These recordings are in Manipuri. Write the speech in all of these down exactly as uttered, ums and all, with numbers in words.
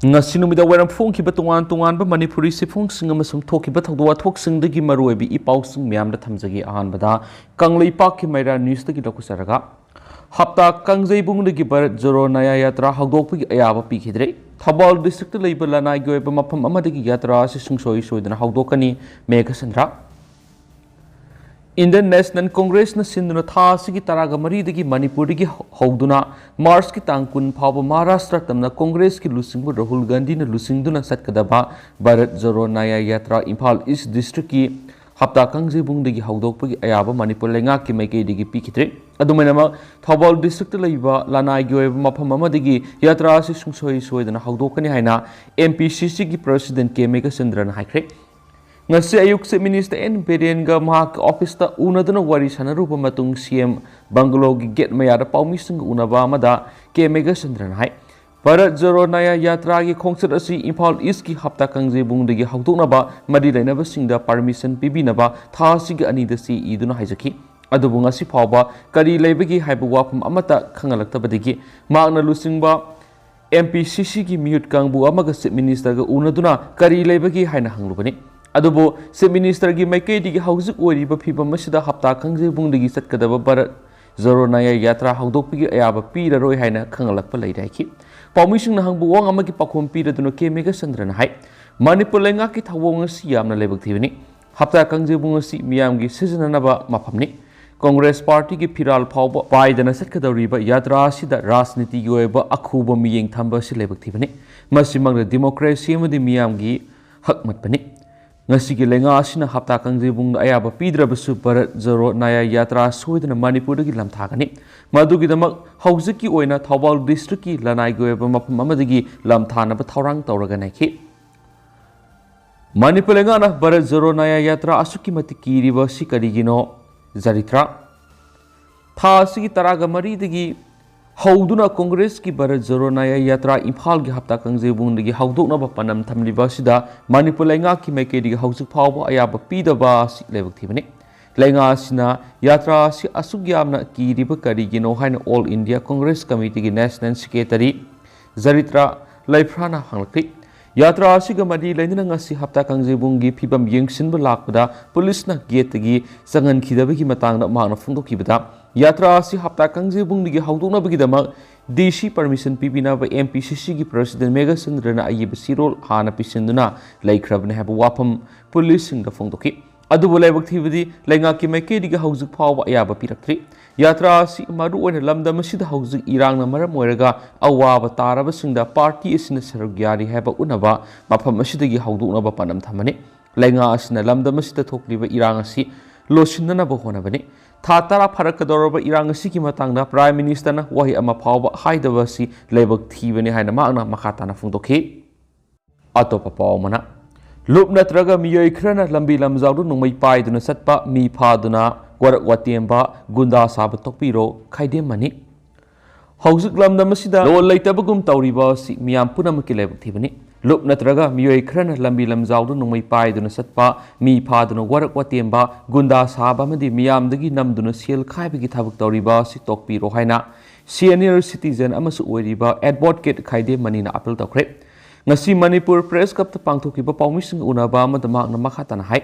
ꯉꯁꯤ ꯅꯨꯃꯤꯗꯥꯡ ꯋꯥꯏꯔꯝ ꯐꯣꯡꯈꯤꯕ ꯇꯣꯉꯥꯟ ꯇꯣꯉꯥꯟꯕ ꯃꯅꯤꯄꯨꯔꯤ ꯁꯤꯐꯣꯡꯁꯤꯡ ꯑꯃꯁꯨꯡ ꯊꯣꯛꯈꯤꯕ ꯊꯧꯗꯣꯛ ꯋꯥꯊꯣꯛꯁꯤꯡꯗꯒꯤ ꯃꯔꯨꯑꯣꯏꯕ ꯏ ꯄꯥꯎꯁꯤꯡ ꯃꯌꯥꯝꯗ ꯊꯝꯖꯒꯦ꯫ ꯑꯍꯥꯟꯕꯗ ꯀꯪꯂꯩꯄꯥꯛꯀꯤ ꯃꯩꯔꯥ ꯅ꯭ꯌꯨꯁꯇꯒꯤ ꯂꯧꯈꯠꯆꯔꯒ, ꯍꯞꯇꯥ ꯀꯥꯡꯖꯩꯕꯨꯡꯗꯒꯤ ꯚꯥꯔꯠ ꯖꯣꯔꯣ ꯅꯌꯥ ꯌꯥꯇ꯭ꯔꯥ ꯍꯧꯗꯣꯛꯄꯒꯤ ꯑꯌꯥꯕ ꯄꯤꯈꯤꯗ꯭ꯔꯦ꯫ ꯊꯧꯕꯥꯜ ꯗꯤꯁꯇ꯭ꯔꯤꯛꯇ ꯂꯩꯕ ꯂꯅꯥꯏꯒꯤ ꯑꯣꯏꯕ ꯃꯐꯝ ꯑꯃꯗꯒꯤ ꯌꯥꯇ꯭ꯔꯥ ꯑꯁꯤ ꯁꯨꯡꯁꯣꯏ ꯁꯣꯏꯗꯅ ꯍꯧꯗꯣꯛꯀꯅꯤ, ꯃꯦꯘꯆꯟꯗ꯭ꯔ꯫ ꯏꯟꯗꯤꯌꯟ ꯅꯦꯁꯅꯦꯜ ꯀꯣꯡꯒ꯭ꯔꯦꯁꯅ ꯁꯤꯟꯗꯨꯅ ꯊꯥ ꯑꯁꯤꯒꯤ ꯇꯔꯥꯒ ꯃꯔꯤꯗꯒꯤ ꯃꯅꯤꯄꯨꯔꯗꯒꯤ ꯍꯧ-, ꯍꯧꯗꯨꯅ ꯃꯥꯔꯆꯀꯤ ꯇꯥꯡ ꯀꯨꯟ ꯐꯥꯎꯕ ꯃꯍꯥꯔꯥꯁꯇ꯭ꯔ ꯇꯝꯅ ꯀꯣꯡꯒ꯭ꯔꯦꯁꯀꯤ ꯂꯨꯆꯤꯡꯕ ꯔꯥꯍꯨꯜ ꯒꯥꯟꯙꯤꯅ ꯂꯨꯆꯤꯡꯗꯨꯅ ꯆꯠꯀꯗꯕ ꯚꯥꯔꯠ ꯖꯣꯔꯣ ꯅꯌꯥ ꯌꯥꯇ꯭ꯔꯥ ꯏꯝꯐꯥꯜ ꯏꯁ ꯗꯤꯁꯇ꯭ꯔꯤꯛꯀꯤ ꯍꯞꯇꯥ ꯀꯥꯡꯖꯩꯕꯨꯡꯗꯒꯤ ꯍꯧꯗꯣꯛꯄꯒꯤ ꯑꯌꯥꯕ ꯃꯅꯤꯄꯨꯔ ꯂꯩꯉꯥꯛꯀꯤ ꯃꯥꯏꯀꯩꯗꯒꯤ ꯄꯤꯈꯤꯗ꯭ꯔꯦ꯫ ꯑꯗꯨꯃꯥꯏꯅꯃꯛ ꯊꯧꯕꯥꯜ ꯗꯤꯁꯇ꯭ꯔꯤꯛꯇ ꯂꯩꯕ ꯂꯅꯥꯏꯒꯤ ꯑꯣꯏꯕ ꯃꯐꯝ ꯑꯃꯗꯒꯤ ꯌꯥꯇ꯭ꯔꯥ ꯑꯁꯤ ꯁꯨꯡꯁꯣꯏ ꯁꯣꯏꯗꯅ ꯍꯧꯗꯣꯛꯀꯅꯤ ꯍꯥꯏꯅ ꯑꯦꯝ ꯄꯤ ꯁꯤ ꯁꯤꯒꯤ ꯄ꯭ꯔꯁꯤꯗꯦꯟ ꯀꯦ ꯃꯦꯘꯆꯟꯗ꯭ꯔꯅ ꯍꯥꯏꯈ꯭ꯔꯦ꯫ ꯉꯁꯤ ꯑꯌꯨꯛ ꯆꯤꯐ ꯃꯤꯅꯤꯁꯇꯔ ꯑꯦꯟ ꯕꯤꯔꯦꯟꯒ ꯃꯍꯥꯛꯀꯤ ꯑꯣꯐꯤꯁꯇ ꯎꯅꯗꯨꯅ ꯋꯥꯔꯤ ꯁꯥꯟꯅꯔꯨꯕ ꯃꯇꯨꯡ ꯁꯤ ꯑꯦꯝ ꯕꯪꯒꯂꯣꯒꯤ ꯒꯦꯠ ꯃꯌꯥꯗ ꯄꯥꯎꯃꯤꯁꯤꯡꯒ ꯎꯅꯕ ꯑꯃꯗ ꯀꯦ ꯃꯦꯘꯆꯟꯗ꯭ꯔꯅ ꯍꯥꯏ, ꯚꯥꯔꯠ ꯖꯣꯔꯣ ꯅꯌꯥ ꯌꯥꯇ꯭ꯔꯥꯒꯤ ꯈꯣꯡꯆꯠ ꯑꯁꯤ ꯏꯝꯐꯥꯜ ꯏꯁꯀꯤ ꯍꯞꯇꯥ ꯀꯥꯡꯖꯩꯕꯨꯡꯗꯒꯤ ꯍꯧꯗꯣꯛꯅꯕ ꯃꯔꯤ ꯂꯩꯅꯕꯁꯤꯡꯗ ꯄꯔꯃꯤꯁꯟ ꯄꯤꯕꯤꯅꯕ ꯊꯥ ꯑꯁꯤꯒꯤ ꯑꯅꯤꯗ ꯆꯦ ꯏꯗꯨꯅ ꯍꯥꯏꯖꯈꯤ꯫ ꯑꯗꯨꯕꯨ ꯉꯁꯤ ꯐꯥꯎꯕ ꯀꯔꯤ ꯂꯩꯕꯒꯦ ꯍꯥꯏꯕ ꯋꯥꯐꯝ ꯑꯃꯠꯇ ꯈꯪꯍꯜꯂꯛꯇꯕꯗꯒꯤ ꯃꯍꯥꯛꯅ ꯂꯨꯆꯤꯡꯕ ꯑꯦꯝ ꯄꯤ ꯁꯤ ꯁꯤꯒꯤ ꯃꯤꯍꯨꯠ ꯀꯥꯡꯕꯨ ꯑꯃꯒ ꯆꯤꯐ ꯃꯤꯅꯤꯁꯇꯔꯒ ꯎꯅꯗꯨꯅ ꯀꯔꯤ ꯂꯩꯕꯒꯦ ꯍꯥꯏꯅ ꯍꯪꯂꯨꯕꯅꯤ꯫ ꯑꯗꯨꯕꯨ ꯆꯤꯐ ꯃꯤꯅꯤꯁꯇꯔꯒꯤ ꯃꯥꯏꯀꯩꯗꯒꯤ ꯍꯧꯖꯤꯛ ꯑꯣꯏꯔꯤꯕ ꯐꯤꯕꯝ ꯑꯁꯤꯗ ꯍꯞꯇꯥ ꯀꯥꯡꯖꯩꯕꯨꯡꯗꯒꯤ ꯆꯠꯀꯗꯕ ꯚꯥꯔꯠ ꯖꯣꯔꯣ ꯅꯌꯥ ꯌꯥꯇ꯭ꯔꯥ ꯍꯧꯗꯣꯛꯄꯒꯤ ꯑꯌꯥꯕ ꯄꯤꯔꯔꯣꯏ ꯍꯥꯏꯅ ꯈꯪꯍꯜꯂꯛꯄ ꯂꯩꯔꯦ ꯍꯥꯏꯈꯤ꯫ ꯄꯥꯎꯃꯤꯁꯤꯡꯅ ꯍꯪꯕ ꯋꯥꯍꯪ ꯑꯃꯒꯤ ꯄꯥꯎꯈꯨꯝ ꯄꯤꯔꯗꯨꯅ ꯀꯦ ꯃꯦꯘꯆꯟꯗ꯭ꯔꯅ ꯍꯥꯏ, ꯃꯅꯤꯄꯨꯔ ꯂꯩꯉꯥꯛꯀꯤ ꯊꯧꯑꯣꯡ ꯑꯁꯤ ꯌꯥꯝꯅ ꯂꯥꯏꯕꯛ ꯊꯤꯕꯅꯤ꯫ ꯍꯞꯇꯥ ꯀꯥꯡꯖꯩꯕꯨꯡ ꯑꯁꯤ ꯃꯤꯌꯥꯝꯒꯤ ꯁꯤꯖꯤꯟꯅꯅꯕ ꯃꯐꯝꯅꯤ꯫ ꯀꯣꯡꯒ꯭ꯔꯦꯁ ꯄꯥꯔꯇꯤꯒꯤ ꯐꯤꯔꯥꯜ ꯐꯥꯎꯕ ꯄꯥꯏꯗꯅ ꯆꯠꯀꯗꯧꯔꯤꯕ ꯌꯥꯇ꯭ꯔꯥ ꯑꯁꯤꯗ ꯔꯥꯖꯅꯤꯇꯤꯒꯤ ꯑꯣꯏꯕ ꯑꯈꯨꯕ ꯃꯤꯠꯌꯦꯡ ꯊꯝꯕ ꯑꯁꯤ ꯂꯥꯏꯕꯛ ꯊꯤꯕꯅꯤ꯫ ꯃꯁꯤꯃꯛꯅ ꯗꯤꯃꯣꯀ꯭ꯔꯦꯁꯤ ꯑꯃꯗꯤ ꯃꯤꯌꯥꯝꯒꯤ ꯍꯛ ꯃꯠꯄꯅꯤ꯫ ꯉꯁꯤꯒꯤ ꯂꯩꯉꯥꯛ ꯑꯁꯤꯅ ꯍꯞꯇꯥ ꯀꯥꯡꯖꯩꯕꯨꯡꯗ ꯑꯌꯥꯕ ꯄꯤꯗ꯭ꯔꯕꯁꯨ ꯚꯥꯔꯠ ꯖꯣꯔꯣ ꯅꯌꯥ ꯌꯥꯇ꯭ꯔꯥ ꯁꯣꯏꯗꯅ ꯃꯅꯤꯄꯨꯔꯗꯒꯤ ꯂꯝꯊꯥꯒꯅꯤ꯫ ꯃꯗꯨꯒꯤꯗꯃꯛ ꯍꯧꯖꯤꯛꯀꯤ ꯑꯣꯏꯅ ꯊꯧꯕꯥꯜ ꯗꯤꯁꯇ꯭ꯔꯤꯛꯀꯤ ꯂꯅꯥꯏꯒꯤ ꯑꯣꯏꯕ ꯃꯐꯝ ꯑꯃꯗꯒꯤ ꯂꯝꯊꯥꯅꯕ ꯊꯧꯔꯥꯡ ꯇꯧꯔꯒ ꯂꯩꯈꯤ꯫ ꯃꯅꯤꯄꯨꯔ ꯂꯩꯉꯥꯛꯅ ꯚꯥꯔꯠ ꯖꯣꯔꯣ ꯅꯌꯥ ꯌꯥꯇ꯭ꯔꯥ ꯑꯁꯨꯛꯀꯤ ꯃꯇꯤꯛ ꯀꯤꯔꯤꯕ ꯑꯁꯤ ꯀꯔꯤꯒꯤꯅꯣ? ꯖꯔꯤꯇ꯭ꯔꯥ꯫ ꯊꯥ ꯑꯁꯤꯒꯤ ꯇꯔꯥꯒ ꯃꯔꯤꯗꯒꯤ ꯍꯧꯗꯨꯅ ꯀꯣꯡꯒ꯭ꯔꯦꯁꯀꯤ ꯚꯥꯔꯠ ꯖꯣꯔꯣ ꯅꯌꯥ ꯌꯥꯇ꯭ꯔꯥ ꯏꯝꯐꯥꯜꯒꯤ ꯍꯞꯇꯥ ꯀꯥꯡꯖꯩꯕꯨꯡꯗꯒꯤ ꯍꯧꯗꯣꯛꯅꯕ ꯄꯥꯟꯗꯝ ꯊꯝꯂꯤꯕ ꯑꯁꯤꯗ ꯃꯅꯤꯄꯨꯔ ꯂꯩꯉꯥꯛꯀꯤ ꯃꯥꯏꯀꯩꯗꯒꯤ ꯍꯧꯖꯤꯛ ꯐꯥꯎꯕ ꯑꯌꯥꯕ ꯄꯤꯗꯕ ꯑꯁꯤ ꯂꯥꯏꯕꯛ ꯊꯤꯕꯅꯤ꯫ ꯂꯩꯉꯥꯛ ꯑꯁꯤꯅ ꯌꯥꯇ꯭ꯔꯥ ꯑꯁꯤ ꯑꯁꯨꯛ ꯌꯥꯝꯅ ꯀꯤꯔꯤꯕ ꯀꯔꯤꯒꯤꯅꯣ ꯍꯥꯏꯅ ꯑꯣꯜ ꯏꯟꯗꯤꯌꯥ ꯀꯣꯡꯒ꯭ꯔꯦꯁ ꯀꯃꯤꯇꯤꯒꯤ ꯅꯦꯁꯅꯦꯜ ꯁꯦꯀ꯭ꯔꯦꯇꯔꯤ ꯖꯔꯤꯇ꯭ꯔꯥ ꯂꯩꯐ꯭ꯔꯥꯅ ꯍꯪꯂꯛꯂꯤ꯫ ꯌꯥꯇ꯭ꯔꯥ ꯑꯁꯤꯒ ꯃꯔꯤ ꯂꯩꯅꯅ ꯉꯁꯤ ꯍꯞꯇꯥ ꯀꯥꯡꯖꯩꯕꯨꯡꯒꯤ ꯐꯤꯕꯝ ꯌꯦꯡꯁꯤꯟꯕ ꯂꯥꯛꯄꯗ ꯄꯨꯂꯤꯁꯅ ꯒꯦꯠꯇꯒꯤ ꯆꯪꯍꯟꯈꯤꯗꯕꯒꯤ ꯃꯇꯥꯡꯗ ꯃꯍꯥꯛꯅ ꯐꯣꯡꯗꯣꯛꯈꯤꯕꯗ, ꯌꯥꯇ꯭ꯔꯥ ꯑꯁꯤ ꯍꯞꯇꯥ ꯀꯥꯡꯖꯩꯕꯨꯡꯗꯒꯤ ꯍꯧꯗꯣꯛꯅꯕꯒꯤꯗꯃꯛ ꯗꯤ ꯁꯤ ꯄꯔꯃꯤꯁꯟ ꯄꯤꯕꯤꯅꯕ ꯑꯦꯝ ꯄꯤ ꯁꯤ ꯁꯤꯒꯤ ꯄ꯭ꯔꯁꯤꯗꯦꯟ ꯃꯦꯘꯆꯟꯗ꯭ꯔꯅ ꯑꯏꯕ ꯆꯦꯔꯣꯜ ꯍꯥꯟꯅ ꯄꯤꯁꯤꯟꯗꯨꯅ ꯂꯩꯈ꯭ꯔꯕꯅꯤ ꯍꯥꯏꯕ ꯋꯥꯐꯝ ꯄꯨꯂꯤꯁꯁꯤꯡꯗ ꯐꯣꯡꯗꯣꯛꯈꯤ꯫ ꯑꯗꯨꯕꯨ ꯂꯥꯏꯕꯛ ꯊꯤꯕꯗꯤ ꯂꯩꯉꯥꯛꯀꯤ ꯃꯥꯏꯀꯩꯗꯒꯤ ꯍꯧꯖꯤꯛ ꯐꯥꯎꯕ ꯑꯌꯥꯕ ꯄꯤꯔꯛꯇ꯭ꯔꯤ꯫ ꯌꯥꯇ꯭ꯔꯥ ꯑꯁꯤ ꯃꯔꯨꯑꯣꯏꯅ ꯂꯝꯗꯝ ꯑꯁꯤꯗ ꯍꯧꯖꯤꯛ ꯏꯔꯥꯡꯅ ꯃꯔꯝ ꯑꯣꯏꯔꯒ ꯑꯋꯥꯕ ꯇꯥꯔꯕꯁꯤꯡꯗ ꯄꯥꯔꯇꯤ ꯑꯁꯤꯅ ꯁꯔꯨꯛ ꯌꯥꯔꯤ ꯍꯥꯏꯕ ꯎꯠꯅꯕ ꯃꯐꯝ ꯑꯁꯤꯗꯒꯤ ꯍꯧꯗꯣꯛꯅꯕ ꯄꯥꯟꯗꯝ ꯊꯝꯕꯅꯤ꯫ ꯂꯩꯉꯥꯛ ꯑꯁꯤꯅ ꯂꯝꯗꯝ ꯑꯁꯤꯗ ꯊꯣꯛꯂꯤꯕ ꯏꯔꯥꯡ ꯑꯁꯤ ꯂꯣꯠꯁꯤꯟꯅꯅꯕ ꯍꯣꯠꯅꯕꯅꯤ꯫ ꯊꯥ ꯇꯔꯥ ꯐꯥꯔꯛꯀꯗꯧꯔꯕ ꯏꯔꯥꯡ ꯑꯁꯤꯒꯤ ꯃꯇꯥꯡꯗ ꯄ꯭ꯔꯥꯏꯝ ꯃꯤꯅꯤꯁꯇꯔꯅ ꯋꯥꯍꯩ ꯑꯃ ꯐꯥꯎꯕ ꯍꯥꯏꯗꯕ ꯑꯁꯤ ꯂꯥꯏꯕꯛ ꯊꯤꯕꯅꯤ ꯍꯥꯏꯅ ꯃꯍꯥꯛꯅ ꯃꯈꯥ ꯇꯥꯅ ꯐꯣꯡꯗꯣꯛꯈꯤ꯫ ꯑꯇꯣꯞꯄ ꯄꯥꯎ ꯑꯃꯅ, ꯂꯨꯞ ꯅꯠꯇ꯭ꯔꯒ ꯃꯤꯑꯣꯏ ꯈꯔꯅ ꯂꯝꯕꯤ ꯂꯝꯖꯥꯎꯗ ꯅꯣꯡꯃꯩ ꯄꯥꯏꯗꯨꯅ ꯆꯠꯄ, ꯃꯤ ꯐꯥꯗꯨꯅ ꯋꯥꯔꯛ ꯋꯥꯇꯦꯝꯕ, ꯒꯨꯟꯗꯥ ꯁꯥꯕ ꯇꯣꯛꯄꯤꯔꯣ, ꯈꯥꯏꯗꯦꯝꯃꯅꯤ꯫ ꯍꯧꯖꯤꯛ ꯂꯝꯗꯝ ꯑꯁꯤꯗ ꯂꯣꯜ ꯂꯩꯇꯕꯒꯨꯝ ꯇꯧꯔꯤꯕ ꯑꯁꯤ ꯃꯤꯌꯥꯝ ꯄꯨꯝꯅꯃꯛꯀꯤ ꯂꯥꯏꯕꯛ ꯊꯤꯕꯅꯤ꯫ ꯂꯨꯞ ꯅꯠꯇ꯭ꯔꯒ ꯃꯤꯑꯣꯏ ꯈꯔꯅ ꯂꯝꯕꯤ ꯂꯝꯖꯥꯎꯗ ꯅꯣꯡꯃꯩ ꯄꯥꯏꯗꯨꯅ ꯆꯠꯄ, ꯃꯤ ꯐꯥꯗꯨꯅ ꯋꯥꯔꯛ ꯋꯥꯇꯦꯝꯕ, ꯒꯨꯟꯗꯥ ꯁꯥꯕ ꯑꯃꯗꯤ ꯃꯤꯌꯥꯝꯗꯒꯤ ꯅꯝꯗꯨꯅ ꯁꯦꯜ ꯈꯥꯏꯕꯒꯤ ꯊꯕꯛ ꯇꯧꯔꯤꯕ ꯑꯁꯤ ꯇꯣꯛꯄꯤꯔꯣ ꯍꯥꯏꯅ ꯁꯤꯅꯤꯌꯔ ꯁꯤꯇꯤꯖꯦꯟ ꯑꯃꯁꯨ ꯑꯣꯏꯔꯤꯕ ꯑꯦꯗꯚꯣꯀꯦꯠ ꯈꯥꯏꯗꯦꯝꯃꯅꯤꯅ ꯑꯥꯄꯤꯜ ꯇꯧꯈ꯭ꯔꯦ꯫ ꯉꯁꯤ ꯃꯅꯤꯄꯨꯔ ꯄ꯭ꯔꯦꯁ ꯀ꯭ꯂꯕꯇ ꯄꯥꯡꯊꯣꯛꯈꯤꯕ ꯄꯥꯎꯃꯤꯁꯤꯡꯒ ꯎꯅꯕ ꯑꯃꯗ ꯃꯍꯥꯛꯅ ꯃꯈꯥ ꯇꯥꯅ ꯍꯥꯏ,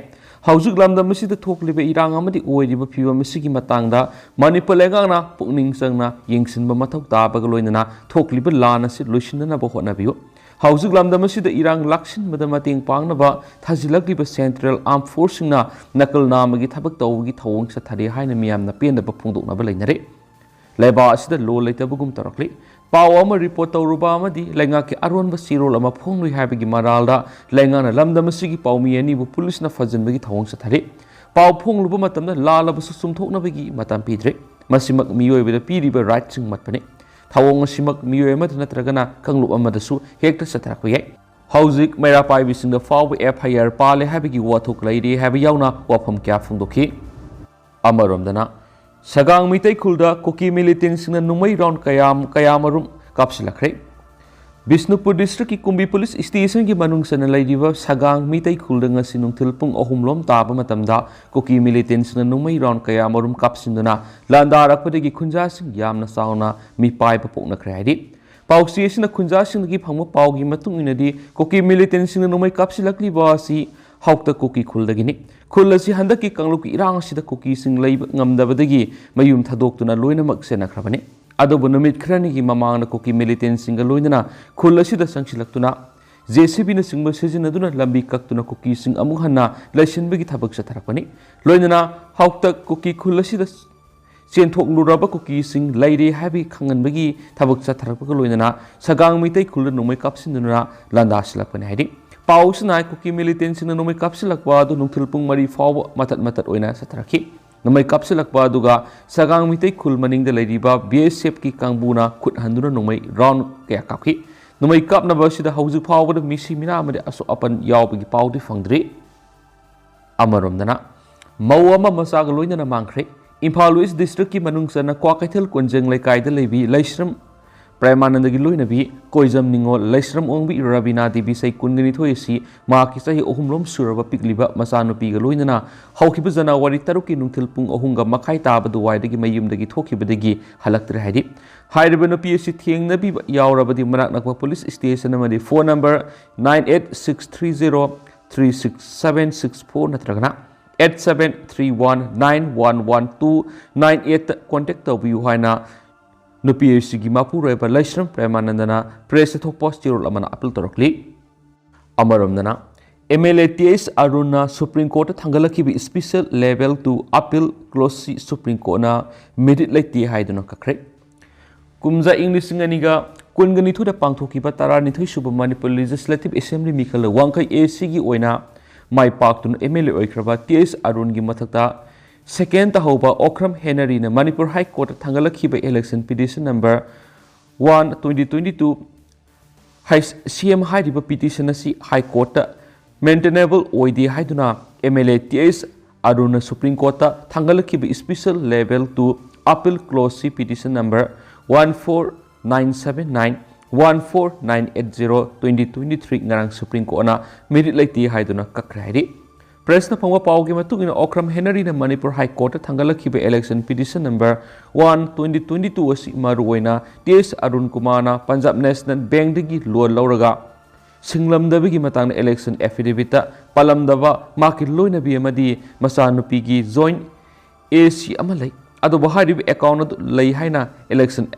ꯍꯧꯖꯤꯛ ꯂꯝꯗꯝ ꯑꯁꯤꯗ ꯊꯣꯛꯂꯤꯕ ꯏꯔꯥꯡ ꯑꯃꯗꯤ ꯑꯣꯏꯔꯤꯕ ꯐꯤꯕꯝ ꯑꯁꯤꯒꯤ ꯃꯇꯥꯡꯗ ꯃꯅꯤꯄꯨꯔ ꯂꯩꯉꯥꯛꯅ ꯄꯨꯛꯅꯤꯡ ꯆꯪꯅ ꯌꯦꯡꯁꯤꯟꯕ ꯃꯊꯧ ꯇꯥꯕꯒ ꯂꯣꯏꯅꯅ ꯊꯣꯛꯂꯤꯕ ꯂꯥꯟ ꯑꯁꯤ ꯂꯣꯏꯁꯤꯟꯅꯅꯕ ꯍꯣꯠꯅꯕꯤꯌꯨ꯫ ꯍꯧꯖꯤꯛ ꯂꯝꯗꯝ ꯑꯁꯤꯗ ꯏꯔꯥꯡ ꯂꯥꯛꯁꯤꯟꯕꯗ ꯃꯇꯦꯡ ꯄꯥꯡꯅꯕ ꯊꯥꯖꯤꯜꯂꯛꯂꯤꯕ ꯁꯦꯟꯇ꯭ꯔꯦꯜ ꯑꯥꯔꯝ ꯐꯣꯔꯁꯁꯤꯡꯅ ꯅꯀꯜ ꯅꯥꯝꯃꯒꯤ ꯊꯕꯛ ꯇꯧꯕꯒꯤ ꯊꯧꯑꯣꯡ ꯆꯠꯊꯔꯤ ꯍꯥꯏꯅ ꯃꯤꯌꯥꯝꯅ ꯄꯦꯟꯗꯕ ꯐꯣꯡꯗꯣꯛꯅꯕ ꯂꯩꯅꯔꯦ꯫ ꯂꯩꯕꯥꯛ ꯑꯁꯤꯗ ꯂꯣꯜ ꯂꯩꯇꯕꯒꯨꯝ ꯇꯧꯔꯛꯂꯤ꯫ ꯄꯥꯎ ꯑꯃ ꯔꯤꯄꯣꯔꯠ ꯇꯧꯔꯨꯕ ꯑꯃꯗꯤ ꯂꯩꯉꯥꯛꯀꯤ ꯑꯔꯣꯟꯕ ꯆꯦꯔꯣꯜ ꯑꯃ ꯐꯣꯡꯂꯨꯏ ꯍꯥꯏꯕꯒꯤ ꯃꯔꯥꯜꯗ ꯂꯩꯉꯥꯛꯅ ꯂꯝꯗꯝ ꯑꯁꯤꯒꯤ ꯄꯥꯎꯃꯤ ꯑꯅꯤꯕꯨ ꯄꯨꯂꯤꯁꯅ ꯐꯥꯖꯤꯟꯕꯒꯤ ꯊꯧꯑꯣꯡ ꯆꯠꯊꯔꯤ꯫ ꯄꯥꯎ ꯐꯣꯡꯂꯨꯕ ꯃꯇꯝꯗ ꯂꯥꯜꯂꯕꯁꯨ ꯆꯨꯝꯊꯣꯛꯅꯕꯒꯤ ꯃꯇꯝ ꯄꯤꯗ꯭ꯔꯦ꯫ ꯃꯁꯤꯃꯛ ꯃꯤꯑꯣꯏꯕꯗ ꯄꯤꯔꯤꯕ ꯔꯥꯏꯠꯁꯤꯡ ꯃꯠꯄꯅꯤ꯫ ꯊꯧꯑꯣꯡ ꯑꯁꯤꯃꯛ ꯃꯤꯑꯣꯏ ꯑꯃꯗ ꯅꯠꯇ꯭ꯔꯒꯅ ꯀꯥꯡꯂꯨꯞ ꯑꯃꯗꯁꯨ ꯍꯦꯛꯇ ꯆꯠꯊꯔꯛꯄ ꯌꯥꯏ꯫ ꯍꯧꯖꯤꯛ ꯃꯩꯔꯥ ꯄꯥꯏꯕꯤꯁꯤꯡꯗ ꯐꯥꯎꯕ ꯑꯦꯐ ꯑꯥꯏ ꯑꯥꯔ ꯄꯥꯜꯂꯦ ꯍꯥꯏꯕꯒꯤ ꯋꯥꯊꯣꯛ ꯂꯩꯔꯤ ꯍꯥꯏꯕ ꯌꯥꯎꯅ ꯋꯥꯐꯝ ꯀꯌꯥ ꯐꯣꯡꯗꯣꯛꯈꯤ꯫ ꯑꯃꯔꯣꯝꯗꯅ, ꯁꯒꯥꯡ ꯃꯤꯇꯩ ꯈꯨꯜꯗ ꯀꯨꯀꯤ ꯃꯤꯂꯤꯇꯦꯟꯁꯤꯡꯅ ꯅꯣꯡꯃꯩ ꯔꯥꯎꯟ ꯀꯌꯥ, ꯀꯌꯥꯃꯔꯨꯝ ꯀꯥꯞꯁꯤꯜꯂꯛꯈ꯭ꯔꯦ꯫ ꯕꯤꯁꯅꯨꯄꯨꯔ ꯗꯤꯁꯇ꯭ꯔꯤꯛꯀꯤ ꯀꯨꯝꯕꯤ ꯄꯨꯂꯤꯁ ꯁ꯭ꯇꯦꯁꯟꯒꯤ ꯃꯅꯨꯡ ꯆꯟꯅ ꯂꯩꯔꯤꯕ ꯁꯒꯥꯡ ꯃꯤꯇꯩ ꯈꯨꯜꯗ ꯉꯁꯤ ꯅꯨꯡꯊꯤꯜ ꯄꯨꯡ ꯑꯍꯨꯝ ꯂꯣꯝ ꯇꯥꯕ ꯃꯇꯝꯗ ꯀꯨꯀꯤ ꯃꯤꯂꯤꯇꯦꯟꯁꯤꯡꯅ ꯅꯣꯡꯃꯩ ꯔꯥꯎꯟ ꯀꯌꯥꯃꯔꯨꯝ ꯀꯥꯞꯁꯤꯟꯗꯨꯅ ꯂꯥꯟꯗꯥꯔꯛꯄꯗꯒꯤ ꯈꯨꯟꯖꯥꯁꯤꯡ ꯌꯥꯝꯅ ꯆꯥꯎꯅ ꯃꯤꯄꯥꯏꯕ ꯄꯣꯛꯅꯈ꯭ꯔꯦ ꯍꯥꯏꯔꯤ꯫ ꯄꯥꯎꯆꯦ ꯑꯁꯤꯅ ꯈꯨꯟꯖꯥꯁꯤꯡꯗꯒꯤ ꯐꯪꯕ ꯄꯥꯎꯒꯤ ꯃꯇꯨꯡ ꯏꯟꯅꯗꯤ, ꯀꯨꯀꯤ ꯃꯤꯂꯤꯇꯦꯟꯁꯤꯡꯅ ꯅꯣꯡꯃꯩ ꯀꯥꯞꯁꯤꯜꯂꯛꯂꯤꯕ ꯑꯁꯤ ꯍꯥꯎꯇꯛ ꯀꯨꯀꯤ ꯈꯨꯜꯗꯒꯤꯅꯤ꯫ ꯈꯨꯜ ꯑꯁꯤ ꯍꯟꯗꯛꯀꯤ ꯀꯥꯡꯂꯨꯞꯀꯤ ꯏꯔꯥꯡ ꯑꯁꯤꯗ ꯀꯨꯀꯤꯁꯤꯡ ꯂꯩꯕ ꯉꯝꯗꯕꯗꯒꯤ ꯃꯌꯨꯝ ꯊꯥꯗꯣꯛꯇꯨꯅ ꯂꯣꯏꯅꯃꯛ ꯆꯦꯟꯅꯈ꯭ꯔꯕꯅꯤ꯫ ꯑꯗꯨꯕꯨ ꯅꯨꯃꯤꯠ ꯈꯔꯅꯤꯒꯤ ꯃꯃꯥꯡꯗ ꯀꯨꯀꯤ ꯃꯤꯂꯤꯇꯦꯟꯁꯤꯡꯒ ꯂꯣꯏꯅꯅ ꯈꯨꯜ ꯑꯁꯤꯗ ꯆꯪꯁꯤꯜꯂꯛꯇꯨꯅ, JCBꯅꯆꯤꯡꯕ ꯁꯤꯖꯤꯟꯅꯗꯨꯅ ꯂꯝꯕꯤ ꯀꯛꯇꯨꯅ ꯀꯨꯀꯤꯁꯤꯡ ꯑꯃꯨꯛ ꯍꯟꯅ ꯂꯩꯁꯤꯟꯕꯒꯤ ꯊꯕꯛ ꯆꯠꯊꯔꯛꯄꯅꯤ꯫ ꯂꯣꯏꯅꯅ ꯍꯥꯎꯇꯛ ꯀꯨꯀꯤ ꯈꯨꯜ ꯑꯁꯤꯗ ꯆꯦꯟꯊꯣꯛꯂꯨꯔꯕ ꯀꯨꯀꯤꯁꯤꯡ ꯂꯩꯔꯦ ꯍꯥꯏꯕꯒꯤ ꯈꯪꯍꯟꯕꯒꯤ ꯊꯕꯛ ꯆꯠꯊꯔꯛꯄꯒ ꯂꯣꯏꯅꯅ ꯁꯒꯥꯡ ꯃꯩꯇꯩ ꯈꯨꯜꯗ ꯅꯣꯡꯃꯩ ꯀꯥꯞꯁꯤꯟꯗꯨꯅ ꯂꯥꯟꯗꯥꯁꯤꯜꯂꯛꯄꯅꯤ ꯍꯥꯏꯔꯤ꯫ ꯄꯥꯎꯁꯤꯅ ꯍꯥꯏ, ꯀꯨꯀꯤ ꯃꯤꯂꯤꯇꯦꯟꯁꯤꯡꯅ ꯅꯣꯡꯃꯩ ꯀꯥꯞꯁꯤꯜꯂꯛꯄ ꯑꯗꯨ ꯅꯨꯡꯊꯤꯜ ꯄꯨꯡ ꯃꯔꯤ ꯐꯥꯎꯕ ꯃꯇꯠ ꯃꯇꯠ ꯑꯣꯏꯅ ꯆꯠꯊꯔꯛꯈꯤ꯫ ꯅꯣꯡꯃꯩ ꯀꯥꯞꯁꯤꯜꯂꯛꯄ ꯑꯗꯨꯒ ꯁꯒꯥꯡ ꯃꯩꯇꯩ ꯈꯨꯜ ꯃꯅꯤꯡꯗ ꯂꯩꯔꯤꯕ BSFꯀꯤ ꯀꯥꯡꯕꯨꯅ ꯈꯨꯠ ꯍꯟꯗꯨꯅ ꯅꯣꯡꯃꯩ round ꯀꯌꯥ ꯀꯥꯞꯈꯤ꯫ ꯅꯣꯡꯃꯩ ꯀꯥꯞꯅꯕ ꯑꯁꯤꯗ ꯍꯧꯖꯤꯛ ꯐꯥꯎꯕꯗ ꯃꯤꯁꯤ ꯃꯤꯅꯥ ꯑꯃꯗꯤ ꯑꯁꯣꯛ ꯑꯄꯟ ꯌꯥꯎꯕꯒꯤ ꯄꯥꯎꯗꯤ ꯐꯪꯗ꯭ꯔꯤ꯫ ꯑꯃꯔꯣꯝꯗꯅ, ꯃꯧ ꯑꯃ ꯃꯆꯥꯒ ꯂꯣꯏꯅꯅ ꯃꯥꯡꯈ꯭ꯔꯦ꯫ ꯏꯝꯐꯥꯜ West Districtꯀꯤ ꯃꯅꯨꯡ ꯆꯟꯅ ꯀ꯭ꯋꯥꯀꯩꯊꯦꯜ ꯀꯣꯟꯖꯦꯡ ꯂꯩꯀꯥꯏꯗ ꯂꯩꯕꯤ ꯂꯩꯁ꯭ꯔꯝ ꯄ꯭ꯔꯦꯃꯥꯅꯟꯗꯒꯤ ꯂꯣꯏꯅꯕꯤ ꯀꯣꯏꯖꯝ ꯅꯤꯉꯣꯜ ꯂꯩꯁ꯭ꯔꯝ ꯑꯣꯡꯕꯤ ꯔꯕꯤꯅꯥ ꯗꯦꯕꯤ ꯆꯍꯤ ꯀꯨꯟꯒ ꯅꯤꯊꯣꯏ ꯑꯁꯤ ꯃꯍꯥꯛꯀꯤ ꯆꯍꯤ ꯑꯍꯨꯝꯂꯣꯝ ꯁꯨꯔꯕ ꯄꯤꯛꯂꯤꯕ ꯃꯆꯥꯅꯨꯄꯤꯒ ꯂꯣꯏꯅꯅ ꯍꯧꯈꯤꯕ ꯖꯅꯋꯥꯔꯤ ꯇꯔꯨꯛꯀꯤ ꯅꯨꯡꯊꯤꯜ ꯄꯨꯡ ꯑꯍꯨꯝꯒ ꯃꯈꯥꯏ ꯇꯥꯕ ꯑꯗꯨꯋꯥꯏꯗꯒꯤ ꯃꯌꯨꯝꯗꯒꯤ ꯊꯣꯛꯈꯤꯕꯗꯒꯤ ꯍꯜꯂꯛꯇ꯭ꯔꯦ ꯍꯥꯏꯔꯤ꯫ ꯍꯥꯏꯔꯤꯕ ꯅꯨꯄꯤ ꯑꯁꯤ ꯊꯦꯡꯅꯕꯤꯕ ꯌꯥꯎꯔꯕꯗꯤ ꯃꯅꯥꯛ ꯅꯛꯄ police station ꯑꯃꯗꯤ phone number nine eight six three zero three six seven six four ꯅꯠꯇ꯭ꯔꯒꯅ eight seven three one nine one one two nine eight contact ꯇꯧꯕꯤꯌꯨ ꯍꯥꯏꯅ ꯅꯨꯄꯤ ꯑꯁꯤꯒꯤ ꯃꯄꯨꯔꯣꯏꯕ ꯂꯩꯁ꯭ꯔꯝ ꯄ꯭ꯔꯦꯃꯥꯅꯟꯗꯅ pressꯇ ꯊꯣꯛꯄ ꯆꯦꯔꯣꯜ ꯑꯃꯅ appeal ꯇꯧꯔꯛꯂꯤ꯫ ꯑꯃꯔꯣꯝꯗꯅ, MLA Th ꯑꯔꯨꯟꯅ Supreme Courtꯇ ꯊꯥꯡꯒꯠꯂꯛꯈꯤꯕ Special Level two Appeal Clauseꯁꯤ Supreme Courtꯅ merit ꯂꯩꯇꯦ ꯍꯥꯏꯗꯨꯅ ꯀꯛꯈ꯭ꯔꯦ꯫ ꯀꯨꯝꯖꯥ ꯏꯪ ꯂꯤꯁꯤꯡ ꯑꯅꯤꯒ ꯀꯨꯟꯒ ꯅꯤꯊꯣꯏꯗ ꯄꯥꯡꯊꯣꯛꯈꯤꯕ ꯇꯔꯥꯅꯤꯊꯣꯏ ꯁꯨꯕ ꯃꯅꯤꯄꯨꯔ Legislative Assembly ꯃꯤꯈꯜ ꯋꯥꯡꯈꯩ Aꯒꯤ ꯑꯣꯏꯅ ꯃꯥꯏ ꯄꯥꯛꯇꯨꯅ MLA ꯑꯣꯏꯈ꯭ꯔꯕ Th ꯑꯔꯨꯟꯒꯤ ꯃꯊꯛꯇ second ꯇꯥꯍꯧꯕ Okram ꯍꯦꯅꯔꯤꯅ Manipur High Courtꯇ ꯊꯥꯡꯒꯠꯂꯛꯈꯤꯕ election petition number one twenty twenty two ꯍꯥꯏ-, CM ꯍꯥꯏꯔꯤꯕ petition ꯑꯁꯤ High Courtꯇ maintainable ꯑꯣꯏꯗꯦ ꯍꯥꯏꯗꯨꯅ MLA Th ꯑꯔꯨꯟꯅ Supreme Courtꯇ ꯊꯥꯡꯒꯠꯂꯛꯈꯤꯕ Special Level two Appeal Clauseꯁꯤ petition number one four nine seven nine one four nine eight zero twenty twenty three ꯉꯔꯥꯡ Supreme Courtꯅ merit ꯂꯩꯇꯦ ꯍꯥꯏꯗꯨꯅ ꯀꯛꯈ꯭ꯔꯦ ꯍꯥꯏꯔꯤ꯫ ꯄ꯭ꯔꯦꯁꯅ ꯐꯪꯕ ꯄꯥꯎꯒꯤ ꯃꯇꯨꯡ ꯏꯟꯅ, ꯑꯣꯀ꯭ꯔꯝ ꯍꯦꯅꯔꯤꯅ ꯃꯅꯤꯄꯨꯔ ꯍꯥꯏ ꯀꯣꯔꯠꯇ ꯊꯥꯡꯒꯠꯂꯛꯈꯤꯕ election petition number one twenty twenty-two ꯑꯁꯤ ꯃꯔꯨꯑꯣꯏꯅ ꯇꯤ ꯑꯦꯁ ꯑꯔꯨꯟ ꯀꯨꯃꯥꯔꯅ ꯄꯟꯖꯥꯕ ꯅꯦꯁꯅꯦꯜ ꯕꯦꯡꯗꯒꯤ loan ꯂꯧꯔꯒ ꯁꯤꯡꯂꯝꯗꯕꯒꯤ ꯃꯇꯥꯡꯗ election affidavitꯇ ꯄꯜꯂꯝꯗꯕ ꯃꯍꯥꯛꯀꯤ ꯂꯣꯏꯅꯕꯤ ꯑꯃꯗꯤ ꯃꯆꯥꯅꯨꯄꯤꯒꯤ joint ꯑꯦ ꯁꯤ ꯑꯃ ꯂꯩ꯫ ꯑꯗꯨꯕꯨ ꯍꯥꯏꯔꯤꯕ account ꯑꯗꯨ ꯂꯩ ꯍꯥꯏꯅ election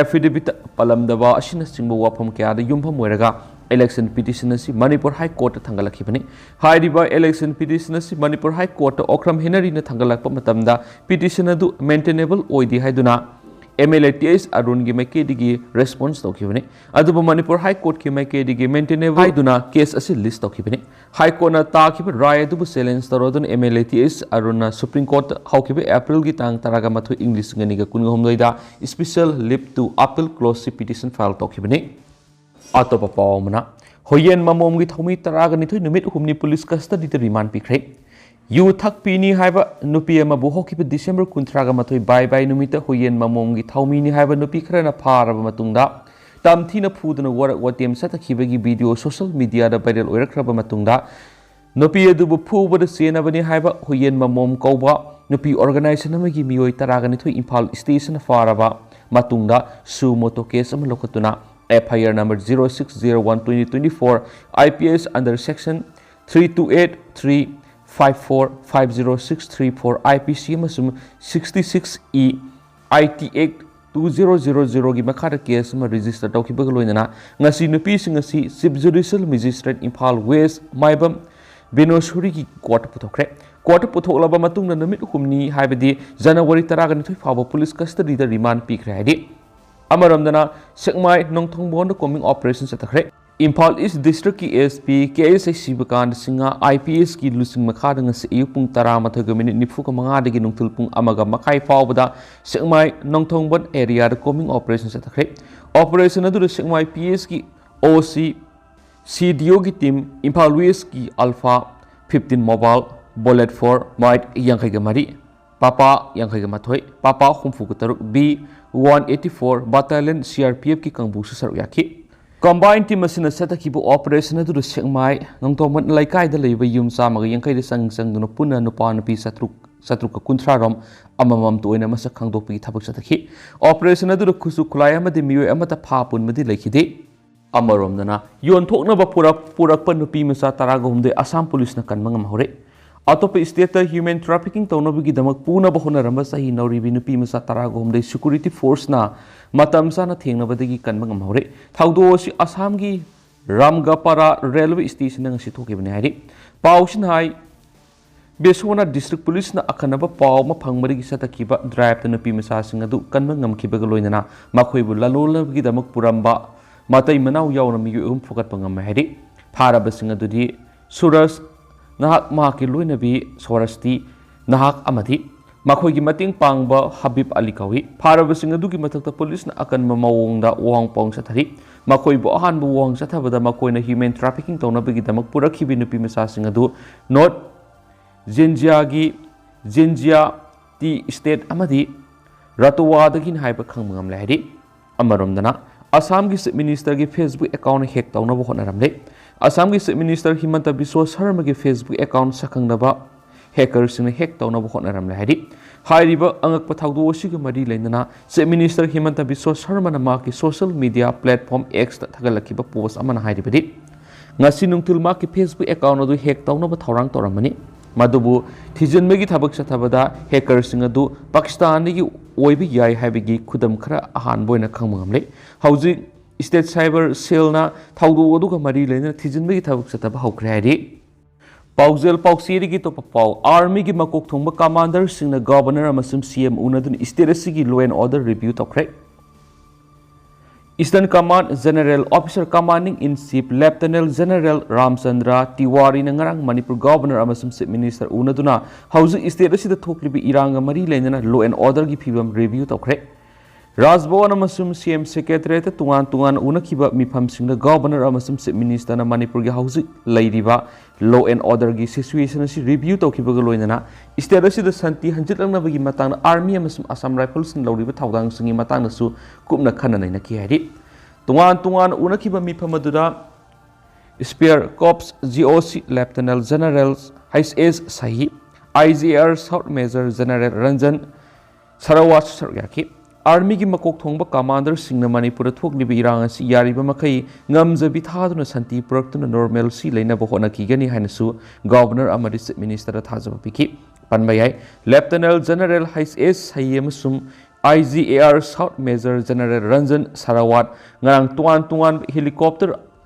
affidavitꯇ ꯄꯜꯂꯝꯗꯕ ꯑꯁꯤꯅꯆꯤꯡꯕ ꯋꯥꯐꯝ ꯀꯌꯥꯗ ꯌꯨꯝꯐꯝ ꯑꯣꯏꯔꯒ election petition ꯑꯁꯤ ꯃꯅꯤꯄꯨꯔ ꯍꯥꯏ ꯀꯣꯔꯠꯇ ꯊꯥꯡꯒꯠꯂꯛꯈꯤꯕꯅꯤ꯫ ꯍꯥꯏꯔꯤꯕ election petition ꯑꯁꯤ ꯃꯅꯤꯄꯨꯔ ꯍꯥꯏ ꯀꯣꯔꯠꯇ ꯑꯣꯀ꯭ꯔꯝ ꯍꯦꯅꯔꯤꯅ ꯊꯥꯡꯒꯠꯂꯛꯄ ꯃꯇꯝꯗ petition ꯑꯗꯨ maintainable ꯑꯣꯏꯗꯦ ꯍꯥꯏꯗꯨꯅ ꯑꯦꯝ ꯑꯦꯜ ꯑꯦ ꯇꯤ ꯑꯦꯁ ꯑꯔꯨꯟꯒꯤ ꯃꯥꯏꯀꯩꯗꯒꯤ response ꯇꯧꯈꯤꯕꯅꯤ꯫ ꯑꯗꯨꯕꯨ ꯃꯅꯤꯄꯨꯔ ꯍꯥꯏ ꯀꯣꯔꯠꯀꯤ ꯃꯥꯏꯀꯩꯗꯒꯤ maintainable ꯍꯥꯏꯗꯨꯅ case ꯑꯁꯤ list ꯇꯧꯈꯤꯕꯅꯤ꯫ ꯍꯥꯏ ꯀꯣꯔꯠꯅ ꯇꯥꯈꯤꯕ ꯔꯥꯏ ꯑꯗꯨꯕꯨ challenge ꯇꯧꯔꯗꯨꯅ M L A T S ꯑꯔꯨꯟꯅ ꯁꯨꯄ꯭ꯔꯤꯝ ꯀꯣꯔꯠꯇ ꯍꯧꯈꯤꯕ ꯑꯦꯄ꯭ꯔꯤꯜꯒꯤ ꯇꯥꯡ ꯇꯔꯥꯒ ꯃꯥꯊꯣꯏ, ꯏꯪ ꯂꯤꯁꯤꯡ ꯑꯅꯤꯒ ꯀꯨꯟꯒ ꯍꯨꯝꯗꯣꯏꯗ special leave to appeal clause petition file ꯇꯧꯈꯤꯕꯅꯤ꯫ ꯑꯇꯣꯞꯄ ꯄꯥꯎ ꯑꯃꯅ, ꯍꯨꯌꯦꯟ ꯃꯃꯣꯝꯒꯤ ꯊꯧꯃꯤ ꯇꯔꯥꯒ ꯅꯤꯊꯣꯏ ꯅꯨꯃꯤꯠ ꯍꯨꯝꯅꯤ ꯄꯨꯂꯤꯁ ꯀꯁꯇꯗꯤꯗ ꯔꯤꯃꯥꯟ ꯄꯤꯈ꯭ꯔꯦ꯫ ꯌꯨ ꯊꯛꯄꯤꯅꯤ ꯍꯥꯏꯕ ꯅꯨꯄꯤ ꯑꯃꯕꯨ ꯍꯧꯈꯤꯕ ꯗꯤꯁꯦꯝꯕꯔ ꯀꯨꯟꯊ꯭ꯔꯥꯒ ꯃꯥꯊꯣꯏ ꯕꯥꯏ ꯕꯥꯏ ꯅꯨꯃꯤꯠꯇ ꯍꯨꯌꯦꯟ ꯃꯃꯣꯝꯒꯤ ꯊꯧꯃꯤꯅꯤ ꯍꯥꯏꯕ ꯅꯨꯄꯤ ꯈꯔꯅ ꯐꯥꯔꯕ ꯃꯇꯨꯡꯗ ꯇꯝꯊꯤꯅ ꯐꯨꯗꯨꯅ ꯋꯥꯔꯛ ꯋꯥꯇꯦꯝ ꯆꯠꯊꯈꯤꯕꯒꯤ video social mediaꯗ viral ꯑꯣꯏꯔꯛꯈ꯭ꯔꯕ ꯃꯇꯨꯡꯗ, ꯅꯨꯄꯤ ꯑꯗꯨꯕꯨ ꯐꯨꯕꯗ ꯆꯦꯟꯅꯕꯅꯤ ꯍꯥꯏꯕ ꯍꯨꯌꯦꯟ ꯃꯃꯣꯝ ꯀꯧꯕ ꯅꯨꯄꯤ organization ꯑꯃꯒꯤ ꯃꯤꯑꯣꯏ ꯇꯔꯥꯒ ꯅꯤꯊꯣꯏ ꯏꯝꯐꯥꯜ ꯏꯁꯇꯦꯁꯟꯅ ꯐꯥꯔꯕ ꯃꯇꯨꯡꯗ suo motu case ꯑꯃ ꯂꯧꯈꯠꯇꯨꯅ F I R number zero six zero one twenty twenty-four, I P S under section three two eight three five four five zero six three four I P C ꯑꯃꯁꯨꯡ sixty six E I T Act two zero zero zero ꯒꯤ ꯃꯈꯥꯗ case ꯑꯃ register ꯇꯧꯈꯤꯕꯒ ꯂꯣꯏꯅꯅ ꯉꯁꯤ ꯅꯨꯄꯤꯁꯤꯡ ꯑꯁꯤ Chief Judicial Magistrate Imphal west Maibam ꯕꯤꯅꯣꯁꯣꯔꯤꯒꯤ ꯀꯣꯔꯠꯇ ꯄꯨꯊꯣꯛꯈ꯭ꯔꯦ꯫ ꯀꯣꯔꯠꯇ ꯄꯨꯊꯣꯛꯂꯕ ꯃꯇꯨꯡꯗ ꯅꯨꯃꯤꯠ ꯍꯨꯝꯅꯤ, ꯍꯥꯏꯕꯗꯤ ꯖꯅꯋꯥꯔꯤ ꯇꯔꯥꯒ ꯅꯤꯊꯣꯏ ꯐꯥꯎꯕ ꯄꯨꯂꯤꯁ ꯀꯁꯇꯗꯤꯗ ꯔꯤꯃꯥꯟ ꯄꯤꯈ꯭ꯔꯦ ꯍꯥꯏꯗꯤ꯫ ꯑꯃꯔꯣꯝꯗꯅ ꯁꯦꯛꯃꯥꯏ ꯅꯣꯡꯊꯣꯡꯕꯣꯟꯗ combing operation ꯆꯠꯊꯈ꯭ꯔꯦ꯫ ꯏꯝꯐꯥꯜ ꯏꯁ ꯗꯤꯁꯇ꯭ꯔꯤꯛꯀꯤ S P K S I ꯁꯤꯕꯀꯥꯟꯇ Singh, I P ꯑꯦꯁꯀꯤ ꯂꯨꯆꯤꯡ ꯃꯈꯥꯗ ꯉꯁꯤ ꯑꯌꯨꯛ ꯄꯨꯡ ꯇꯔꯥꯃꯥꯊꯣꯏꯒ ꯃꯤꯅꯤꯠ ꯅꯤꯐꯨꯒ ꯃꯉꯥꯗꯒꯤ ꯅꯨꯡꯊꯤꯜ ꯄꯨꯡ ꯑꯃꯒ ꯃꯈꯥꯏ ꯐꯥꯎꯕꯗ ꯁꯦꯛꯃꯥꯏ ꯅꯣꯡꯊꯣꯡꯕꯟ ꯑꯦꯔꯤꯌꯥꯗ combing operation ꯆꯠꯊꯈ꯭ꯔꯦ꯫ Operation ꯑꯗꯨꯗ ꯁꯦꯛꯃꯥꯏ ꯄꯤ ꯑꯦꯁꯀꯤ ꯑꯣ ꯁꯤ, ꯁꯤ ꯗꯤ ꯑꯣꯒꯤ team, ꯏꯝꯐꯥꯜ ꯋꯦꯁꯀꯤ alpha fifteen mobile, bullet four, ꯃꯥꯏꯠ ꯌꯥꯡꯈꯩꯒ ꯃꯔꯤ, ꯄꯥꯄꯥ ꯌꯥꯡꯈꯩꯒ ꯃꯥꯊꯣꯏ, ꯄꯥꯄꯥ ꯍꯨꯝꯐꯨꯒ ꯇꯔꯨꯛ, B one eighty four battalion C R P F ꯀꯤ ꯀꯥꯡꯕꯨꯁꯨ ꯁꯔꯨꯛ ꯌꯥꯈꯤ꯫ Combined team ꯑꯁꯤꯅ ꯆꯠꯊꯈꯤꯕ operation ꯑꯗꯨꯗ ꯁꯦꯛꯃꯥꯏ ꯅꯣꯡꯊꯣꯡꯕꯟ ꯂꯩꯀꯥꯏꯗ ꯂꯩꯕ ꯌꯨꯝ ꯆꯥꯝꯃꯒ ꯌꯥꯡꯈꯩꯗ ꯆꯪ ꯆꯪꯗꯨꯅ ꯄꯨꯟꯅ ꯅꯨꯄꯥ ꯅꯨꯄꯤ ꯆꯥꯇ꯭ꯔꯨꯛ, ꯆꯥꯇ꯭ꯔꯨꯛꯀ ꯀꯨꯟꯊ꯭ꯔꯥ ꯔꯣꯝ ꯑꯃꯃꯝꯇ ꯑꯣꯏꯅ ꯃꯁꯛ ꯈꯪꯗꯣꯛꯄꯒꯤ ꯊꯕꯛ ꯆꯠꯊꯈꯤ꯫ Operation ꯑꯗꯨꯗ ꯈꯨꯠꯁꯨ ꯈꯨꯠꯂꯥꯏ ꯑꯃꯗꯤ ꯃꯤꯑꯣꯏ ꯑꯃꯠꯇ ꯐꯥ ꯄꯨꯟꯕꯗꯤ ꯂꯩꯈꯤꯗꯦ꯫ ꯑꯃꯔꯣꯝꯗꯅ ꯌꯣꯟꯊꯣꯛꯅꯕ ꯄꯨꯔꯛ-, ꯄꯨꯔꯛꯄ ꯅꯨꯄꯤ ꯃꯆꯥ ꯇꯔꯥꯒ ꯍꯨꯝꯗꯣꯏ ꯑꯁꯥꯝ ꯄꯨꯂꯤꯁꯅ ꯀꯟꯕ ꯉꯝꯍꯧꯔꯦ꯫ ꯑꯇꯣꯞꯄ stateꯇ human trafficking ꯇꯧꯅꯕꯒꯤꯗꯃꯛ ꯄꯨꯅꯕ ꯍꯣꯠꯅꯔꯝꯕ ꯆꯍꯤ ꯅꯧꯔꯤꯕꯤ ꯅꯨꯄꯤ ꯃꯆꯥ ꯇꯔꯥꯒ ꯍꯨꯝꯗꯣꯏ security forceꯅ ꯃꯇꯝ ꯆꯥꯅ ꯊꯦꯡꯅꯕꯗꯒꯤ ꯀꯟꯕ ꯉꯝꯍꯧꯔꯦ꯫ ꯊꯧꯗꯣꯛ ꯑꯁꯤ ꯑꯁꯥꯝꯒꯤ ꯔꯥꯝꯒꯥꯄꯥꯔꯥ railway stationꯗ ꯉꯁꯤ ꯊꯣꯛꯈꯤꯕꯅꯤ ꯍꯥꯏꯔꯤ꯫ ꯄꯥꯎꯁꯤꯅ ꯍꯥꯏ, ꯕꯤꯁ꯭ꯋꯥꯅꯥꯊ district ꯄꯨꯂꯤꯁꯅ ꯑꯈꯟꯅꯕ ꯄꯥꯎ ꯑꯃ ꯐꯪꯕꯗꯒꯤ ꯆꯠꯊꯈꯤꯕ driveꯇ ꯅꯨꯄꯤ ꯃꯆꯥꯁꯤꯡ ꯑꯗꯨ ꯀꯟꯕ ꯉꯝꯈꯤꯕꯒ ꯂꯣꯏꯅꯅ ꯃꯈꯣꯏꯕꯨ ꯂꯂꯣꯟꯅꯕꯒꯤꯗꯃꯛ ꯄꯨꯔꯝꯕ ꯃꯇꯩ ꯃꯅꯥꯎ ꯌꯥꯎꯅ ꯃꯤꯑꯣꯏ ꯑꯍꯨꯝ ꯐꯨꯒꯠꯄ ꯉꯝꯃꯦ ꯍꯥꯏꯔꯤ꯫ ꯐꯥꯔꯕꯁꯤꯡ ꯑꯗꯨꯗꯤ ꯁꯨꯔꯖ, ꯅꯍꯥꯛ ꯃꯍꯥꯛꯀꯤ ꯂꯣꯏꯅꯕꯤ ꯁ꯭ꯋꯥꯔꯁꯇꯤ, ꯅꯍꯥꯛ ꯑꯃꯗꯤ ꯃꯈꯣꯏꯒꯤ ꯃꯇꯦꯡ ꯄꯥꯡꯕ ꯍꯕꯤꯕ ꯑꯂꯤ ꯀꯧꯏ꯫ ꯐꯥꯔꯕꯁꯤꯡ ꯑꯗꯨꯒꯤ ꯃꯊꯛꯇ ꯄꯨꯂꯤꯁꯅ ꯑꯀꯟꯕ ꯃꯑꯣꯡꯗ ꯋꯥꯍꯪ ꯄꯥꯎꯍꯪ ꯆꯠꯊꯔꯤ꯫ ꯃꯈꯣꯏꯕꯨ ꯑꯍꯥꯟꯕ ꯋꯥꯍꯪ ꯆꯠꯊꯕꯗ ꯃꯈꯣꯏꯅ human trafficking ꯇꯧꯅꯕꯒꯤꯗꯃꯛ ꯄꯨꯔꯛꯈꯤꯕ ꯅꯨꯄꯤ ꯃꯆꯥꯁꯤꯡ ꯑꯗꯨ North ꯖꯦꯟꯖꯤꯌꯥꯒꯤ ꯖꯦꯟꯖꯤꯌꯥ ꯇꯤ state ꯑꯃꯗꯤ ꯔꯇꯣꯋꯥꯗꯒꯤꯅꯤ ꯍꯥꯏꯕ ꯈꯪꯕ ꯉꯝꯂꯦ ꯍꯥꯏꯔꯤ꯫ ꯑꯃꯔꯣꯝꯗꯅ ꯑꯁꯥꯝꯒꯤ Chief Ministerꯒꯤ Facebook account hack ꯇꯧꯅꯕ ꯍꯣꯠꯅꯔꯝꯂꯦ꯫ ꯑꯁꯥꯝꯒꯤ Chief Minister ꯍꯤꯃꯟꯇ Visva ꯁꯔꯃꯒꯤ Facebook account ꯁꯛꯈꯪꯅꯕ hackerꯁꯤꯡꯅ hack ꯇꯧꯅꯕ ꯍꯣꯠꯅꯔꯝꯂꯦ ꯍꯥꯏꯔꯤ꯫ ꯍꯥꯏꯔꯤꯕ ꯑꯉꯛꯄ ꯊꯧꯗꯣꯛ ꯑꯁꯤꯒ ꯃꯔꯤ ꯂꯩꯅꯅ Chief Minister ꯍꯤꯃꯟꯇ ꯕꯤꯁ꯭ꯋ ꯁꯔꯃꯅ ꯃꯍꯥꯛꯀꯤ social media platform Xꯇ ꯊꯥꯒꯠꯂꯛꯈꯤꯕ post ꯑꯃꯅ ꯍꯥꯏꯔꯤꯕꯗꯤ, ꯉꯁꯤ ꯅꯨꯡꯊꯤꯜ ꯃꯍꯥꯛꯀꯤ Facebook account ꯑꯗꯨ hack ꯇꯧꯅꯕ ꯊꯧꯔꯥꯡ ꯇꯧꯔꯝꯕꯅꯤ꯫ ꯃꯗꯨꯕꯨ ꯊꯤꯖꯤꯟꯕꯒꯤ ꯊꯕꯛ ꯆꯠꯊꯕꯗ hackerꯁꯤꯡ ꯑꯗꯨ ꯄꯥꯀꯤꯁꯇꯥꯟꯗꯒꯤ ꯑꯣꯏꯕ ꯌꯥꯏ ꯍꯥꯏꯕꯒꯤ ꯈꯨꯗꯝ ꯈꯔ ꯑꯍꯥꯟꯕ ꯑꯣꯏꯅ ꯈꯪꯕ ꯉꯝꯂꯦ꯫ ꯍꯧꯖꯤꯛ state cyber cellꯅ ꯊꯧꯗꯣꯛ ꯑꯗꯨꯒ ꯃꯔꯤ ꯂꯩꯅꯅ ꯊꯤꯖꯤꯟꯕꯒꯤ ꯊꯕꯛ ꯆꯠꯊꯕ ꯍꯧꯈ꯭ꯔꯦ ꯍꯥꯏꯔꯤ꯫ ꯄꯥꯎꯖꯦꯜ ꯄꯥꯎꯆꯦꯗꯒꯤ ꯑꯇꯣꯞꯄ ꯄꯥꯎ, Armyꯒꯤ ꯃꯀꯣꯛ ꯊꯣꯡꯕ commanderꯁꯤꯡꯅ Governor ꯑꯃꯁꯨꯡ C M ꯎꯅꯗꯨꯅ state ꯑꯁꯤꯒꯤ law and order review ꯇꯧꯈ꯭ꯔꯦ꯫ Eastern Command General Officer Commanding in Chief Lieutenant General ꯔꯥꯝꯆꯟꯗ꯭ꯔ ꯇꯤꯋꯥꯔꯤꯅ ꯉꯔꯥꯡ ꯃꯅꯤꯄꯨꯔ Governor ꯑꯃꯁꯨꯡ Chief Minister ꯎꯅꯗꯨꯅ ꯍꯧꯖꯤꯛ state ꯑꯁꯤꯗ ꯊꯣꯛꯂꯤꯕ ꯏꯔꯥꯡꯒ ꯃꯔꯤ ꯂꯩꯅꯅ law and orderꯒꯤ ꯐꯤꯕꯝ review ꯇꯧꯈ꯭ꯔꯦ꯫ ꯔꯥꯖ ꯚꯋꯟ ꯑꯃꯁꯨꯡ C M Secretariatꯇ ꯇꯣꯉꯥꯟ ꯇꯣꯉꯥꯟꯅ ꯎꯅꯈꯤꯕ ꯃꯤꯐꯝꯁꯤꯡꯗ Governor ꯑꯃꯁꯨꯡ Chief Ministerꯅ ꯃꯅꯤꯄꯨꯔꯒꯤ ꯍꯧꯖꯤꯛ ꯂꯩꯔꯤꯕ law and orderꯒꯤ situation ꯑꯁꯤ review ꯇꯧꯈꯤꯕꯒ ꯂꯣꯏꯅꯅ state ꯑꯁꯤꯗ ꯁꯥꯟꯇꯤ ꯍꯟꯖꯤꯜꯂꯛꯅꯕꯒꯤ ꯃꯇꯥꯡꯗ Army ꯑꯃꯁꯨꯡ Assam Riflesꯅ ꯂꯧꯔꯤꯕ ꯊꯧꯗꯥꯡꯁꯤꯡꯒꯤ ꯃꯇꯥꯡꯗꯁꯨ ꯀꯨꯞꯅ ꯈꯟꯅ ꯅꯩꯅꯈꯤ ꯍꯥꯏꯔꯤ꯫ ꯇꯣꯉꯥꯟ ꯇꯣꯉꯥꯟꯅ ꯎꯅꯈꯤꯕ ꯃꯤꯐꯝ ꯑꯗꯨꯗ Spear Corps G O C Lieutenant General H S Sahi, I G A R South Major General Ranjan Sarawat ꯁꯔꯨꯛ ꯌꯥꯈꯤ꯫ ꯑꯥꯔꯃꯤꯒꯤ ꯃꯀꯣꯛ ꯊꯣꯡꯕ ꯀꯃꯥꯟꯗꯔꯁꯤꯡꯅ ꯃꯅꯤꯄꯨꯔꯗ ꯊꯣꯛꯂꯤꯕ ꯏꯔꯥꯡ ꯑꯁꯤ ꯌꯥꯔꯤꯕ ꯃꯈꯩ ꯉꯝꯖꯕꯤ ꯊꯥꯗꯨꯅ ꯁꯥꯟꯇꯤ ꯄꯨꯔꯛꯇꯨꯅ normalcy ꯂꯩꯅꯕ ꯍꯣꯠꯅꯈꯤꯒꯅꯤ ꯍꯥꯏꯅꯁꯨ ꯒꯕꯔꯅꯔ ꯑꯃꯗꯤ ꯆꯤꯐ ꯃꯤꯅꯤꯁꯇꯔꯗ ꯊꯥꯖꯕ ꯄꯤꯈꯤ꯫ ꯄꯟꯕ ꯌꯥꯏ, ꯂꯦꯐꯇꯅꯦꯟ ꯖꯦꯅꯔꯦꯜ H S ꯁꯍꯤ ꯑꯃꯁꯨꯡ I G A R South Major General Ranjan Sarawat ꯉꯔꯥꯡ ꯇꯣꯉꯥꯟ ꯇꯣꯉꯥꯟꯕ helicopter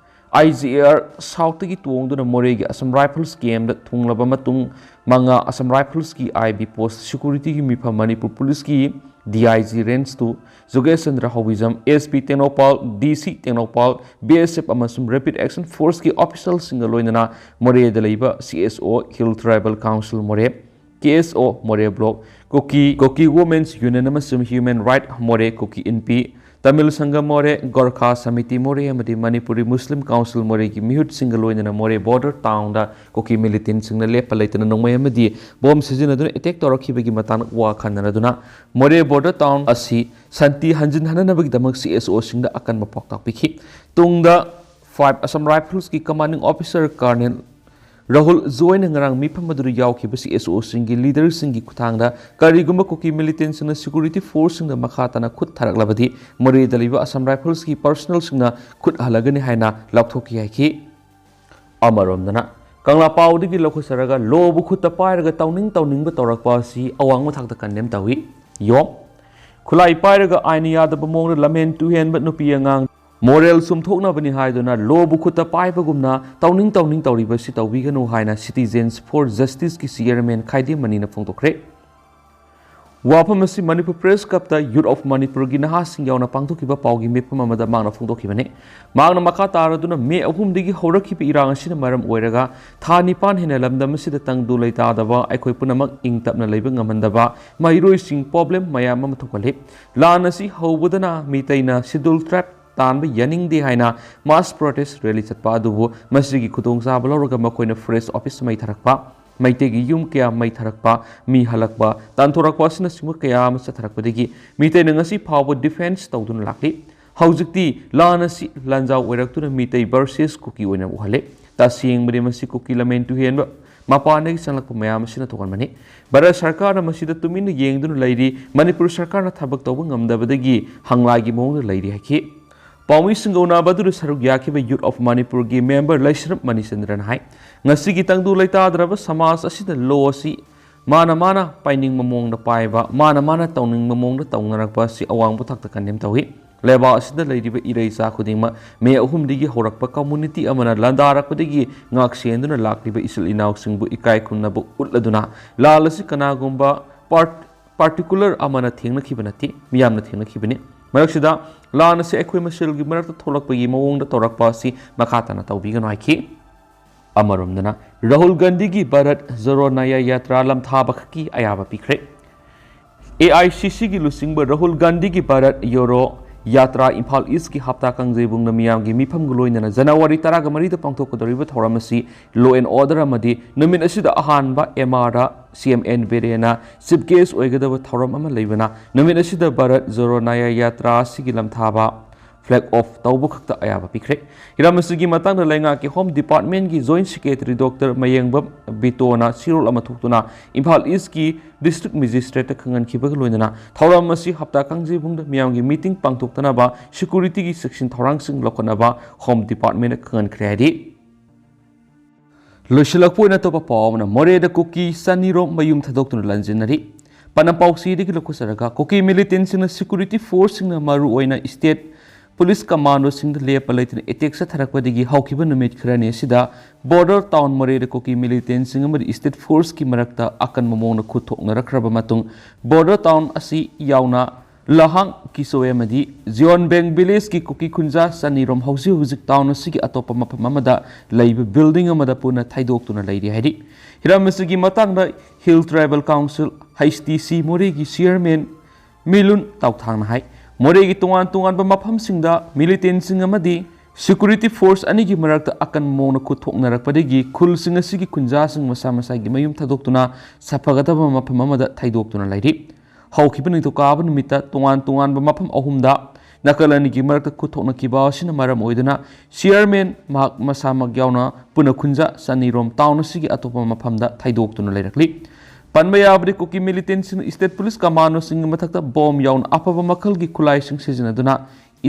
I G A R Southꯇꯒꯤ ꯇꯣꯡꯗꯨꯅ ꯃꯣꯔꯦꯒꯤ Assam Rifles campꯇ ꯊꯨꯡꯂꯕ ꯃꯇꯨꯡ ꯃꯉꯥ Assam Riflesꯀꯤ I B post securityꯒꯤ ꯃꯤꯐꯝ ꯃꯅꯤꯄꯨꯔ ꯄꯨꯂꯤꯁꯀꯤ D I G Range two ꯖꯣꯒꯦꯁ Chandra ꯍꯧꯕꯤꯖꯝ, S P Tengnoupal, D C Tengnoupal, B S F ꯑꯃꯁꯨꯡ Rapid Action Forceꯀꯤ officialꯁꯤꯡꯒ ꯂꯣꯏꯅꯅ ꯃꯣꯔꯦꯗ ꯂꯩꯕ C S O Hill Tribal Council ꯃꯣꯔꯦ, K S O ꯃꯣꯔꯦ Block, ꯀꯨꯀꯤ, ꯀꯨꯀꯤ Women's Union ꯑꯃꯁꯨꯡ Human Right ꯃꯣꯔꯦ ꯀꯨꯀꯤ ꯏꯟꯄꯤ, ꯇꯥꯃꯤꯜ ꯁꯪꯒꯝ ꯃꯣꯔꯦ, ꯒꯣꯔꯈꯥ ꯁꯃꯤꯇꯤ ꯃꯣꯔꯦ ꯑꯃꯗꯤ ꯃꯅꯤꯄꯨꯔꯤ Muslim Council ꯃꯣꯔꯦꯒꯤ ꯃꯤꯍꯨꯠꯁꯤꯡꯒ ꯂꯣꯏꯅꯅ ꯃꯣꯔꯦ border townꯗ ꯀꯨꯀꯤ militantꯁꯤꯡꯅ ꯂꯦꯞꯄ ꯂꯩꯇꯅ ꯅꯣꯡꯃꯩ ꯑꯃꯗꯤ bomb ꯁꯤꯖꯤꯟꯅꯗꯨꯅ attack ꯇꯧꯔꯛꯈꯤꯕꯒꯤ ꯃꯇꯥꯡꯗ ꯋꯥ ꯈꯟꯅꯔꯗꯨꯅ ꯃꯣꯔꯦ border town ꯑꯁꯤ ꯁꯥꯟꯇꯤ ꯍꯟꯖꯤꯟꯍꯟꯅꯅꯕꯒꯤꯗꯃꯛ C S Oꯁꯤꯡꯗ ꯑꯀꯟꯕ ꯄꯥꯎꯇꯥꯛ ꯄꯤꯈꯤ꯫ ꯇꯨꯡꯗ five Assam Riflesꯀꯤ commanding officer Colonel Rahul ꯖꯣꯏꯅ ꯉꯔꯥꯡ ꯃꯤꯐꯝ ꯑꯗꯨꯗ ꯌꯥꯎꯈꯤꯕ C S Oꯁꯤꯡꯒꯤ leaderꯁꯤꯡꯒꯤ ꯈꯨꯠꯊꯥꯡꯗ ꯀꯔꯤꯒꯨꯝꯕ ꯀꯨꯀꯤ militantꯁꯤꯡꯅ security forceꯁꯤꯡꯗ ꯃꯈꯥ ꯇꯥꯅ ꯈꯨꯠ ꯊꯥꯔꯛꯂꯕꯗꯤ ꯃꯣꯔꯦꯗ ꯂꯩꯕ Assam Riflesꯀꯤ personnelꯁꯤꯡꯅ ꯈꯨꯠ ꯍꯜꯂꯒꯅꯤ ꯍꯥꯏꯅ ꯂꯥꯎꯊꯣꯛꯈꯤ ꯍꯥꯏꯈꯤ꯫ ꯑꯃꯔꯣꯝꯗꯅ ꯀꯪꯂꯥ ꯄꯥꯎꯗꯒꯤ ꯂꯧꯈꯠꯆꯔꯒ ꯂꯣꯕꯨ ꯈꯨꯠꯇ ꯄꯥꯏꯔꯒ ꯇꯧꯅꯤꯡ ꯇꯧꯅꯤꯡꯕ ꯇꯧꯔꯛꯄ ꯑꯁꯤ ꯑꯋꯥꯡꯕ ꯊꯥꯛꯇ condemn ꯇꯧꯏ꯫ ꯌꯣ, ꯈꯨꯠꯂꯥꯏ ꯄꯥꯏꯔꯒ ꯑꯥꯏꯟꯅ ꯌꯥꯗꯕ ꯃꯑꯣꯡꯗ ꯂꯝꯍꯦꯟ ꯇꯨꯍꯦꯟꯕ ꯅꯨꯄꯤ ꯑꯉꯥꯡ moral ꯁꯨꯝꯊꯣꯛꯅꯕꯅꯤ ꯍꯥꯏꯗꯨꯅ ꯂꯣꯕꯨ ꯈꯨꯠꯇ ꯄꯥꯏꯕꯒꯨꯝꯅ ꯇꯧꯅꯤꯡ ꯇꯧꯅꯤꯡ ꯇꯧꯔꯤꯕꯁꯤ ꯇꯧꯕꯤꯒꯅꯨ ꯍꯥꯏꯅ Citizens for Justiceꯀꯤ chairman ꯈꯥꯏꯗꯦꯝ ꯃꯅꯤꯅ ꯐꯣꯡꯗꯣꯛꯈ꯭ꯔꯦ꯫ ꯋꯥꯐꯝ ꯑꯁꯤ Manipur Press Clubꯇ Youth of Manipurꯒꯤ ꯅꯍꯥꯁꯤꯡ ꯌꯥꯎꯅ ꯄꯥꯡꯊꯣꯛꯈꯤꯕ ꯄꯥꯎꯒꯤ ꯃꯤꯐꯝ ꯑꯃꯗ ꯃꯍꯥꯛꯅ ꯐꯣꯡꯗꯣꯛꯈꯤꯕꯅꯤ꯫ ꯃꯍꯥꯛꯅ ꯃꯈꯥ ꯇꯥꯔꯗꯨꯅ ꯃꯦ ꯑꯍꯨꯝꯗꯒꯤ ꯍꯧꯔꯛꯈꯤꯕ ꯏꯔꯥꯡ ꯑꯁꯤꯅ ꯃꯔꯝ ꯑꯣꯏꯔꯒ ꯊꯥ ꯅꯤꯄꯥꯟ ꯍꯦꯟꯅ ꯂꯝꯗꯝ ꯑꯁꯤꯗ ꯇꯪꯗꯨ ꯂꯩꯇꯥꯗꯕ, ꯑꯩꯈꯣꯏ ꯄꯨꯝꯅꯃꯛ ꯏꯪ ꯇꯞꯅ ꯂꯩꯕ ꯉꯝꯍꯟꯗꯕ, ꯃꯍꯩꯔꯣꯏꯁꯤꯡ problem ꯃꯌꯥꯝ ꯑꯃ ꯊꯣꯛꯍꯜꯂꯤ꯫ ꯂꯥꯟ ꯑꯁꯤ ꯍꯧꯕꯗꯅ ꯃꯤꯇꯩꯅ Scheduled Tribe ꯇꯥꯟꯕ ꯌꯥꯅꯤꯡꯗꯦ ꯍꯥꯏꯅ mass protest rally ꯆꯠꯄ ꯑꯗꯨꯕꯨ ꯃꯁꯤꯒꯤ ꯈꯨꯗꯣꯡꯆꯥꯕ ꯂꯧꯔꯒ ꯃꯈꯣꯏꯅ forest office ꯃꯩ ꯊꯥꯔꯛꯄ, ꯃꯩꯇꯩꯒꯤ ꯌꯨꯝ ꯀꯌꯥ ꯃꯩ ꯊꯥꯔꯛꯄ, ꯃꯤ ꯍꯜꯂꯛꯄ, ꯇꯥꯟꯊꯣꯔꯛꯄ ꯑꯁꯤꯅꯆꯤꯡꯕ ꯀꯌꯥ ꯑꯃ ꯆꯠꯊꯔꯛꯄꯗꯒꯤ ꯃꯤꯇꯩꯅ ꯉꯁꯤ ꯐꯥꯎꯕ defence ꯇꯧꯗꯨꯅ ꯂꯥꯛꯂꯤ꯫ ꯍꯧꯖꯤꯛꯇꯤ ꯂꯥꯟ ꯑꯁꯤ ꯂꯥꯟꯖꯥꯎ ꯑꯣꯏꯔꯛꯇꯨꯅ ꯃꯤꯇꯩ versus ꯀꯨꯀꯤ ꯑꯣꯏꯅ ꯎꯍꯜꯂꯦ꯫ ꯇꯁꯦꯡꯕꯗꯤ ꯃꯁꯤ ꯀꯨꯀꯤ ꯂꯝꯍꯦꯟ ꯇꯨꯍꯦꯟꯕ ꯃꯄꯥꯟꯗꯒꯤ ꯆꯪꯂꯛꯄ ꯃꯌꯥꯝ ꯑꯁꯤꯅ ꯊꯣꯛꯍꯟꯕꯅꯤ꯫ ꯚꯥꯔꯠ ꯁꯔꯀꯥꯔꯅ ꯃꯁꯤꯗ ꯇꯨꯃꯤꯟꯅ ꯌꯦꯡꯗꯨꯅ ꯂꯩꯔꯤ꯫ ꯃꯅꯤꯄꯨꯔ ꯁꯔꯀꯥꯔꯅ ꯊꯕꯛ ꯇꯧꯕ ꯉꯝꯗꯕꯗꯒꯤ ꯍꯪꯂꯥꯏꯒꯤ ꯃꯑꯣꯡꯗ ꯂꯩꯔꯤ ꯍꯥꯏꯈꯤ꯫ ꯄꯥꯎꯃꯤꯁꯤꯡꯒ ꯎꯅꯕ ꯑꯗꯨꯗ ꯁꯔꯨꯛ ꯌꯥꯈꯤꯕ Youth of Manipurꯒꯤ member ꯂꯩꯁ꯭ꯔꯝ ꯃꯅꯤꯆꯟꯗ꯭ꯔꯅ ꯍꯥꯏ, ꯉꯁꯤꯒꯤ ꯇꯪꯗꯨ ꯂꯩꯇꯥꯗ꯭ꯔꯕ ꯁꯃꯥꯖ ꯑꯁꯤꯗ law ꯑꯁꯤ ꯃꯥꯅ ꯃꯥꯅ ꯄꯥꯏꯅꯤꯡꯕ ꯃꯑꯣꯡꯗ ꯄꯥꯏꯕ, ꯃꯥꯅ ꯃꯥꯅ ꯇꯧꯅꯤꯡꯕ ꯃꯑꯣꯡꯗ ꯇꯧꯅꯔꯛꯄ ꯑꯁꯤ ꯑꯋꯥꯡꯕ ꯊꯥꯛꯇ condemn ꯇꯧꯏ꯫ ꯂꯩꯕꯥꯛ ꯑꯁꯤꯗ ꯂꯩꯔꯤꯕ ꯏꯔꯩꯆꯥ ꯈꯨꯗꯤꯡꯃꯛ ꯃꯦ ꯑꯍꯨꯝꯗꯒꯤ ꯍꯧꯔꯛꯄ community ꯑꯃꯅ ꯂꯥꯟꯗꯥꯔꯛꯄꯗꯒꯤ ꯉꯥꯛ ꯁꯦꯟꯗꯨꯅ ꯂꯥꯛꯂꯤꯕ ꯏꯆꯤꯜ ꯏꯅꯥꯎꯁꯤꯡꯕꯨ ꯏꯀꯥꯏ ꯈꯨꯝꯅꯕ ꯎꯠꯂꯗꯨꯅ ꯂꯥꯜ ꯑꯁꯤ ꯀꯅꯥꯒꯨꯝꯕ part-, particular ꯑꯃꯅ ꯊꯦꯡꯅꯈꯤꯕ ꯅꯠꯇꯦ, ꯃꯤꯌꯥꯝꯅ ꯊꯦꯡꯅꯈꯤꯕꯅꯤ꯫ ꯃꯔꯛꯁꯤꯗ ꯂꯥꯟ ꯑꯁꯤ ꯑꯩꯈꯣꯏ ꯃꯁꯦꯜꯒꯤ ꯃꯔꯛꯇ ꯊꯣꯛꯂꯛꯄꯒꯤ ꯃꯑꯣꯡꯗ ꯇꯧꯔꯛꯄ ꯑꯁꯤ ꯃꯈꯥ ꯇꯥꯅ ꯇꯧꯕꯤꯒꯅꯨ ꯍꯥꯏꯈꯤ꯫ ꯑꯃꯔꯣꯝꯗꯅ ꯔꯥꯍꯨꯜ ꯒꯥꯟꯙꯤꯒꯤ ꯚꯥꯔꯠ ꯖꯣꯔꯣ ꯅꯌꯥ ꯌꯥꯇ꯭ꯔꯥ ꯂꯝꯊꯥꯕ ꯈꯛꯀꯤ ꯑꯌꯥꯕ ꯄꯤꯈ꯭ꯔꯦ꯫ ꯑꯦ ꯑꯥꯏ ꯁꯤ ꯁꯤꯒꯤ ꯂꯨꯆꯤꯡꯕ ꯔꯥꯍꯨꯜ ꯒꯥꯟꯙꯤꯒꯤ ꯚꯥꯔꯠ ꯌꯣꯔꯣ ꯌꯥꯇ꯭ꯔꯥ ꯏꯝꯐꯥꯜ ꯏꯁꯀꯤ ꯍꯞꯇꯥ ꯀꯥꯡꯖꯩꯕꯨꯡꯗ ꯃꯤꯌꯥꯝꯒꯤ ꯃꯤꯐꯝꯒ ꯂꯣꯏꯅꯅ ꯖꯅꯋꯥꯔꯤ ꯇꯔꯥꯒ ꯃꯔꯤꯗ ꯄꯥꯡꯊꯣꯛꯀꯗꯧꯔꯤꯕ ꯊꯧꯔꯝ ꯑꯁꯤ law and order ꯑꯃꯗꯤ ꯅꯨꯃꯤꯠ ꯑꯁꯤꯗ ꯑꯍꯥꯟꯕ ꯑꯦꯝ ꯑꯥꯔꯗ ꯁꯤ ꯑꯦꯝ ꯑꯦꯟ ꯕꯤꯔꯦꯟꯅ chief guest ꯑꯣꯏꯒꯗꯕ ꯊꯧꯔꯝ ꯑꯃ ꯂꯩꯕꯅ ꯅꯨꯃꯤꯠ ꯑꯁꯤꯗ ꯚꯥꯔꯠ ꯖꯣꯔꯣ ꯅꯌꯥ ꯌꯥꯇ꯭ꯔꯥ ꯑꯁꯤꯒꯤ ꯂꯝꯊꯥꯕ flag off ꯇꯧꯕ ꯈꯛꯇ ꯑꯌꯥꯕ ꯄꯤꯈ꯭ꯔꯦ꯫ ꯍꯤꯔꯝ ꯑꯁꯤꯒꯤ ꯃꯇꯥꯡꯗ ꯂꯩꯉꯥꯛꯀꯤ Home Departmentꯀꯤ Joint Secretary Doctor ꯃꯌꯦꯡꯕꯝ ꯕꯤꯇꯣꯅ ꯁꯤꯔꯣꯜ ꯑꯃ ꯊꯣꯛꯇꯨꯅ ꯏꯝꯐꯥꯜ ꯏꯁꯀꯤ District Magistrateꯇ ꯈꯪꯍꯟꯈꯤꯕꯒ ꯂꯣꯏꯅꯅ ꯊꯧꯔꯝ ꯑꯁꯤ ꯍꯞꯇꯥ ꯀꯥꯡꯖꯩꯕꯨꯡꯗ ꯃꯤꯌꯥꯝꯒꯤ meeting ꯄꯥꯡꯊꯣꯛꯇꯅꯕ securityꯒꯤ ꯆꯦꯛꯁꯤꯟ ꯊꯧꯔꯥꯡꯁꯤꯡ ꯂꯧꯈꯠꯅꯕ Home Departmentꯅ ꯈꯪꯍꯟꯈ꯭ꯔꯦ ꯍꯥꯏꯔꯤ꯫ ꯂꯣꯏꯁꯤꯜꯂꯛꯄ ꯑꯣꯏꯅ ꯑꯇꯣꯞꯄ ꯄꯥꯎ ꯑꯃꯅ, ꯃꯣꯔꯦꯗ ꯀꯨꯀꯤ ꯆꯅꯤꯔꯣꯝ ꯃꯌꯨꯝ ꯊꯥꯗꯣꯛꯇꯨꯅ ꯂꯥꯟꯖꯤꯟꯅꯔꯤ꯫ ꯄꯥꯎꯆꯦꯗꯒꯤ ꯂꯧꯈꯠꯆꯔꯒ, ꯀꯨꯀꯤ militantꯁꯤꯡꯅ security forceꯁꯤꯡꯅ ꯃꯔꯨꯑꯣꯏꯅ state police commandoꯁꯤꯡꯗ ꯂꯦꯞꯄ ꯂꯩꯇꯅ attack ꯆꯠꯊꯔꯛꯄꯗꯒꯤ ꯍꯧꯈꯤꯕ ꯅꯨꯃꯤꯠ ꯈꯔꯅꯤ ꯑꯁꯤꯗ border town ꯃꯣꯔꯦꯗ ꯀꯨꯀꯤ militantꯁꯤꯡ ꯑꯃꯗꯤ state forceꯀꯤ ꯃꯔꯛꯇ ꯑꯀꯟꯕ ꯃꯑꯣꯡꯗ ꯈꯨꯠ ꯊꯣꯛꯅꯔꯛꯈ꯭ꯔꯕ ꯃꯇꯨꯡ, border town ꯑꯁꯤ ꯌꯥꯎꯅ ꯂꯍꯥꯡ ꯀꯤꯁꯣꯏ ꯑꯃꯗꯤ ꯖꯤꯌꯣꯟꯕꯦꯡ villageꯀꯤ ꯀꯨꯀꯤ ꯈꯨꯟꯖꯥ ꯆꯅꯤꯔꯣꯝ ꯍꯧꯖꯤꯛ ꯍꯧꯖꯤꯛ town ꯑꯁꯤꯒꯤ ꯑꯇꯣꯞꯄ ꯃꯐꯝ ꯑꯃꯗ ꯂꯩꯕ building ꯑꯃꯗ ꯄꯨꯟꯅ ꯊꯩꯗꯣꯛꯇꯨꯅ ꯂꯩꯔꯤ ꯍꯥꯏꯔꯤ꯫ ꯍꯤꯔꯝ ꯑꯁꯤꯒꯤ ꯃꯇꯥꯡꯗ Hill Tribal Council, H T C, ꯃꯣꯔꯦꯒꯤ chairman ꯃꯤꯂꯨꯟ ꯇꯥꯎꯊꯥꯡꯅ ꯍꯥꯏ, ꯃꯣꯔꯦꯒꯤ ꯇꯣꯉꯥꯟ ꯇꯣꯉꯥꯟꯕ ꯃꯐꯝꯁꯤꯡꯗ militantꯁꯤꯡ ꯑꯃꯗꯤ security force ꯑꯅꯤꯒꯤ ꯃꯔꯛꯇ ꯑꯀꯟꯕ ꯃꯑꯣꯡꯗ ꯈꯨꯠ ꯊꯣꯛꯅꯔꯛꯄꯗꯒꯤ ꯈꯨꯜꯁꯤꯡ ꯑꯁꯤꯒꯤ ꯈꯨꯟꯖꯥꯁꯤꯡ ꯃꯁꯥ ꯃꯁꯥꯒꯤ ꯃꯌꯨꯝ ꯊꯥꯗꯣꯛꯇꯨꯅ ꯁꯥꯐꯒꯗꯕ ꯃꯐꯝ ꯑꯃꯗ ꯊꯩꯗꯣꯛꯇꯨꯅ ꯂꯩꯔꯤ꯫ ꯍꯧꯈꯤꯕ ꯅꯤꯡꯊꯧꯀꯥꯕ ꯅꯨꯃꯤꯠꯇ ꯇꯣꯉꯥꯟ ꯇꯣꯉꯥꯟꯕ ꯃꯐꯝ ꯑꯍꯨꯝꯗ ꯅꯥꯀꯜ ꯑꯅꯤꯒꯤ ꯃꯔꯛꯇ ꯈꯨꯠ ꯊꯣꯛꯅꯈꯤꯕ ꯑꯁꯤꯅ ꯃꯔꯝ ꯑꯣꯏꯗꯨꯅ ꯆꯤꯌꯔꯃꯦꯟ ꯃꯍꯥꯛ ꯃꯁꯥꯃꯛ ꯌꯥꯎꯅ ꯄꯨꯅꯈꯨꯟꯖ ꯆꯅꯤꯔꯣꯝ ꯇꯥꯎꯟ ꯑꯁꯤꯒꯤ ꯑꯇꯣꯞꯄ ꯃꯐꯝꯗ ꯊꯩꯗꯣꯛꯇꯨꯅ ꯂꯩꯔꯛꯂꯤ꯫ ꯄꯟꯕ ꯌꯥꯕꯗꯤ, ꯀꯨꯀꯤ ꯃꯤꯂꯤꯇꯦꯟꯁꯤꯡꯅ ꯁ꯭ꯇꯦꯠ ꯄꯨꯂꯤꯁ ꯀꯃꯥꯟꯗꯣꯁꯤꯡꯒꯤ ꯃꯊꯛꯇ ꯕꯣꯝ ꯌꯥꯎꯅ ꯑꯐꯕ ꯃꯈꯜꯒꯤ ꯈꯨꯠꯂꯥꯏꯁꯤꯡ ꯁꯤꯖꯤꯟꯅꯗꯨꯅ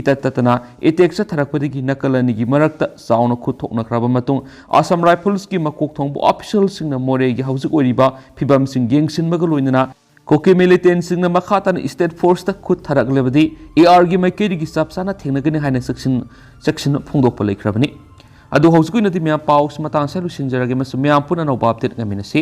ꯏꯇꯠ ꯇꯠꯇꯅ ꯑꯦꯇꯦꯛ ꯆꯠꯊꯔꯛꯄꯗꯒꯤ ꯅꯥꯀꯜ ꯑꯅꯤꯒꯤ ꯃꯔꯛꯇ ꯆꯥꯎꯅ ꯈꯨꯠ ꯊꯣꯛꯅꯈ꯭ꯔꯕ ꯃꯇꯨꯡ, ꯑꯁꯥꯝ ꯔꯥꯏꯐꯜꯁꯀꯤ ꯃꯀꯣꯛ ꯊꯣꯡꯕ ꯑꯣꯐꯤꯁꯤꯌꯦꯜꯁꯤꯡꯅ ꯃꯣꯔꯦꯒꯤ ꯍꯧꯖꯤꯛ ꯑꯣꯏꯔꯤꯕ ꯐꯤꯕꯝꯁꯤꯡ ꯌꯦꯡꯁꯤꯟꯕꯒ ꯂꯣꯏꯅꯅ ꯀꯨꯀꯤ ꯃꯤꯂꯤꯇꯦꯟꯁꯤꯡꯅ ꯃꯈꯥ ꯇꯥꯅ ꯁ꯭ꯇꯦꯠ ꯐꯣꯔꯁꯇ ꯈꯨꯠ ꯊꯥꯔꯛꯂꯕꯗꯤ ꯑꯦ ꯑꯥꯔꯒꯤ ꯃꯥꯏꯀꯩꯗꯒꯤ ꯆꯞ ꯆꯥꯅ ꯊꯦꯡꯅꯒꯅꯤ ꯍꯥꯏꯅ ꯆꯦꯛꯁꯤꯟ ꯆꯦꯛꯁꯤꯟ ꯐꯣꯡꯗꯣꯛꯄ ꯂꯩꯈ꯭ꯔꯕꯅꯤ꯫ ꯑꯗꯨ ꯍꯧꯖꯤꯛꯀꯤ ꯑꯣꯏꯅꯗꯤ ꯃꯌꯥꯝ ꯄꯥꯎꯁꯤ ꯃꯇꯥꯡ ꯑꯁꯤꯗ ꯂꯣꯏꯁꯤꯟꯖꯔꯒꯦ, ꯑꯃꯁꯨꯡ ꯃꯌꯥꯝ ꯄꯨꯟꯅ ꯑꯅꯧꯕ ꯑꯞꯗꯦꯠ ꯉꯥꯏꯃꯤꯟꯅꯁꯤ꯫